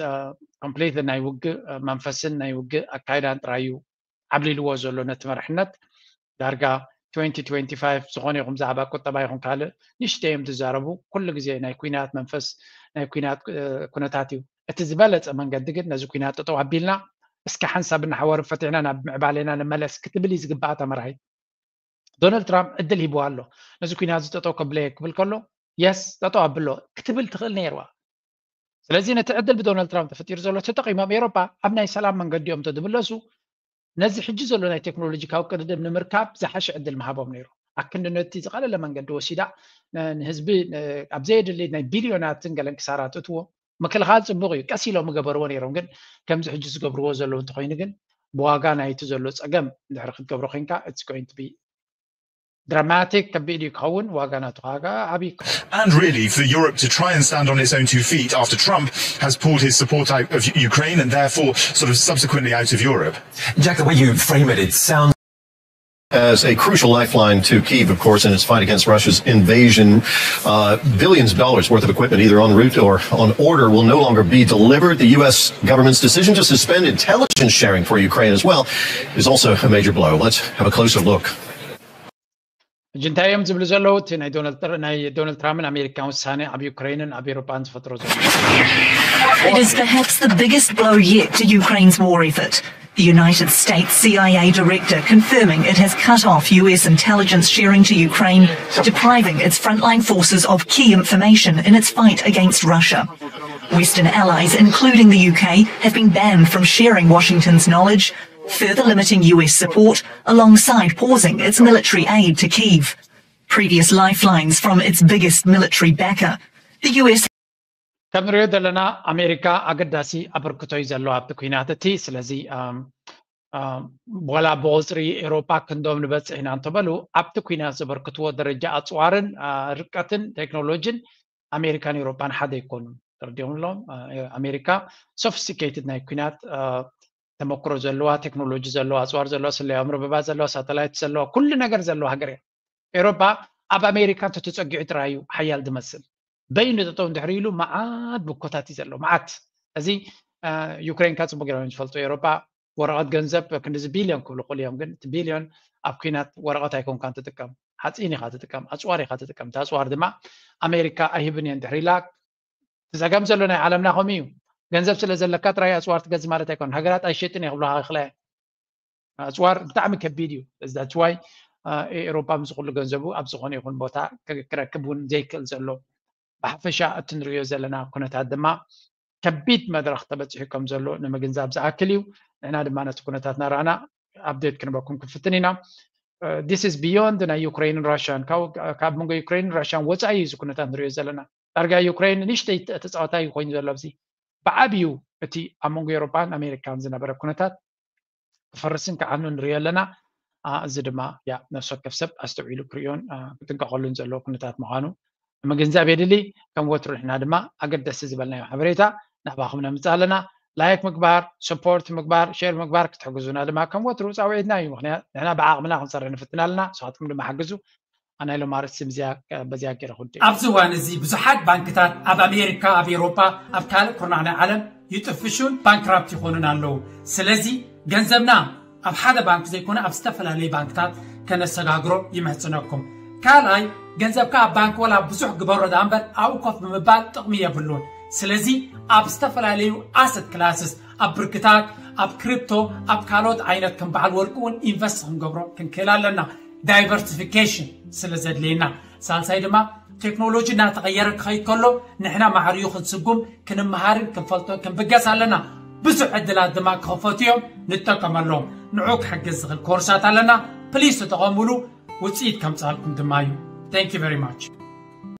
complete ናይ ውግእ መንፈስን ናይ ውግእ ኣካይዳን ጥራይ እዩ ዓብሊልዎ ዘሎ ነቲ መርሕነት። ዳርጋ twenty twenty-five ዝኾነ ይኹን ብዛዕባ ቁጠባ ይኹን ካልእ ንእሽተይ እዮም ዝዛረቡ። ኩሉ ግዜ ናይ ኩናት መንፈስ ናይ ኩናት ኩነታት እዩ። እቲ ዝበለፀ መንገዲ ግን ነዚ ኩናት ጠጠው ኣቢልና እስኪ ሓንሳብ እናሓወር ፈቲሕና ናብ ምዕባሌና ንመለስ ክትብል እዩ ዝግባኣ ተመራሂት። ዶናልድ ትራምፕ ዕድል ሂብዋ ኣሎ። ነዚ ኩናት እዚ ጠጠው ከብለየ ክብል ከሎ የስ ጠጠው ኣብሎ ክትብል ትኽእል ነይርዋ። ስለዚ ነቲ ዕድል ብዶናልድ ትራምፕ ተፈጢሩ ዘሎ ተጠቒሞም ኤውሮፓ ኣብ ናይ ሰላም መንገዲኦም ተድምለሱ ነዚ ሕጂ ዘሎ ናይ ቴክኖሎጂካዊ ቅድድም ንምርካብ ዝሓሸ ዕድል ምሃቦም ነይሩ። ኣክንዲ ነቲ ዝቐለለ መንገዲ ወሲዳ ንህዝቢ ኣብ ዘየድሊ ናይ ቢልዮናትን ገለን ክሳራ ትእትዎ ምክልኻል ፅቡቕ እዩ። ቀስ ኢሎም ምገበርዎ ነይሮም፣ ግን ከምዚ ሕጂ ዝገብርዎ ዘለዉ እንተኮይኑ ግን ብዋጋ ናይቲ ዘሎ ፀገም እንድሕር ክትገብሮ ኮይንካ it's going to be dramatic፣ ከቢድ እዩ ክኸውን፣ ዋጋ ናቱ ዋጋ ዓብዪ። And really, for Europe to try and stand on its own two feet after Trump has pulled his support out of Ukraine and therefore sort of subsequently out of Europe. Jack, the way you frame it, it sounds as a crucial lifeline to Kyiv, of course, in its fight against Russia's invasion. Uh, billions of dollars worth of equipment, either en route or on order, will no longer be delivered. The U S government's decision to suspend intelligence sharing for Ukraine as well is also a major blow. Let's have a closer look. ሕጂ እንታይ እዮም ዝብሉ ዘለዉ? እቲ ናይ ዶናልድ ትራምፕን ኣሜሪካን ውሳኔ ኣብ ዩክሬንን ኣብ ኤውሮጳን ዝፈጥሮ ዘሎ። It is perhaps the biggest blow yet to Ukraine's war effort. The United States C I A director confirming it has cut off U S intelligence sharing to Ukraine, depriving its frontline forces of key information in its fight against Russia. Western allies, including the U K, have been banned from sharing Washington's knowledge, further limiting U S support alongside pausing its military aid to Kyiv. Previous lifelines from its biggest military backer, the U S. ከም ንሪኦ ዘለና ኣሜሪካ ኣገዳሲ ኣበርክቶ እዩ ዘለዎ ኣብቲ ኩናት እቲ። ስለዚ ዋላ ብቁፅሪ ኤሮፓ ክንዶም ንበፅሕ ኢና እንተበሉ ኣብቲ ኩናት ዘበርክትዎ ደረጃ ኣፅዋርን ርቀትን ቴክኖሎጂን ኣሜሪካን ኤሮፓን ሓደ ኣይኮኑን። ተረዲኦም ኣለዎም። ኣሜሪካ ሶፊስቲኬትድ ናይ ኩናት ተመክሮ ዘለዋ፣ ቴክኖሎጂ ዘለዋ፣ ኣፅዋር ዘለዋ፣ ስለያ መርበባት ዘለዋ፣ ሳተላይት ዘለዋ፣ ኩሉ ነገር ዘለዋ ሃገር እያ። ኤሮፓ ኣብ ኣሜሪካ እንተተፀጊዑ ጥራይ እዩ ሓያል ዝመስል። በይኑ ጠጠው እንድሕር ኢሉ መዓት ብኮታት እዩ ዘሎ፣ መዓት። እዚ ዩክሬን ካ ፅቡቅ ገይሮም ዝፈልጡ። ኤሮፓ ወረቐት ገንዘብ ክንዲዚ ቢልዮን ክብሉ ክእሉ እዮም፣ ግን እቲ ቢልዮን ኣብ ኩናት ወረቐት ኣይኮንካን ትጥቀም፣ ሓፂን ኢካ ትጥቀም፣ ኣፅዋር ኢካ ትጥቀም። እቲ ኣፅዋር ድማ ኣሜሪካ ኣይህብን እየ እንድሕር ኢላ ጸገም ዘሎ ናይ ዓለምና ከምኡ እዩ። ገንዘብ ስለ ዘለካ ጥራይ ኣፅዋር ትገዝ ማለት ኣይኮን። ሃገራት ኣይሸጥን እየ ክብሉካ ይኽእላ እየ። ኣፅዋር ብጣዕሚ ከቢድ እዩ። ዛትስ ዋይ ኤሮፓ ምስ ኩሉ ገንዘቡ ኣብ ዝኾነ ይኹን ቦታ ክረክብ እውን ዘይክእል ዘሎ። ብሓፈሻ እቲ ንሪኦ ዘለና ኩነታት ድማ ከቢድ መድረኽ ተበፂሑ ከም ዘሎ ንምግንዛብ ዝኣክል እዩ። ንሕና ድማ ነቲ ኩነታት ናራእና ኣፕዴት ክንበኩም ክንፍትን ኢና። This is beyond ናይ ዩክሬንን ራሽያን፣ ካብ መንጎ ዩክሬንን ራሽያን ወፃኢ እዩ እዚ ኩነታት ንሪኦ ዘለና። ዳርጋ ዩክሬን ንእሽተይ ተፃዋታይ ኮይኑ ዘሎ ኣብዚ። ብዓብዩ እቲ ኣብ መንጎ ኤሮፓን ኣሜሪካን ዝነበረ ኩነታት ክፈርስን ክዓኑ ንሪኦ ኣለና። እዚ ድማ ያ ነፍሲ ወከፍ ሰብ ኣስተውዒሉ ክሪኦን ክጥንቀቐሉን ዘለዎ ኩነታት ምዃኑ ምግንዛብ የድሊ። ከም ወትሩ ንሕና ድማ ኣገደስቲ ዝበልናዮ ሓበሬታ ናባኹም ነምፅእ ኣለና። ላይክ ምግባር፣ ሰፖርት ምግባር፣ ሼር ምግባር ክትሕግዙና ድማ ከም ወትሩ ፃውዒትና እዩ። ምክንያት ንሕና ብዓቕምና ክንሰርሕ ንፍትን ኣለና፣ ንስኻትኩም ድማ ሓግዙ። ኣናይ ሎም ኣርእስቲ በዚያ ገይረ ኩዲ። ኣብዚ እዋን እዚ ብዙሓት ባንክታት ኣብ ኣሜሪካ፣ ኣብ ኤሮፓ፣ ኣብ ካልእ ኩርናዕ ናይ ዓለም ይጥፍሹን ባንክራፕት ይኾኑን ኣለዉ። ስለዚ ገንዘብና ኣብ ሓደ ባንክ ዘይኮነ ኣብ ዝተፈላለዩ ባንክታት ከነሰጋግሮ ይምሕጽነኩም። ካልኣይ፣ ገንዘብካ ኣብ ባንክ ወላ ብዙሕ ግበሮ ደኣ እምበር ኣብኡ ኮፍ ብምባል ጥቕሚ የብሉን። ስለዚ ኣብ ዝተፈላለዩ ኣሰት ክላስስ፣ ኣብ ብርክታት፣ ኣብ ክሪፕቶ፣ ኣብ ካልኦት ዓይነት ከም በዓል ወርቂ እውን ኢንቨስት ክንገብሮ ክንክእል ኣለና። ዳይቨርሲፊኬሽን ስለ ዘድልየና። ሳልሳይ ድማ ቴክኖሎጂ እናተቐየረ ክኸይድ ከሎ ንሕና ማዕሪኡ ክንስጉም ክንመሃርን ክንፈልጦን ክንብገስ ኣለና። ብዙሕ ዕድላት ድማ ክኸፈቱ እዮም፣ ንጠቀመሎም። ንዑ ክሕግዝ ዝኽእል ኮርሳት ኣለና። ፕሊስ ተጠቐሙሉ፣ ውፅኢት ከምፅኣልኩም ድማ እዩ። Thank you very much።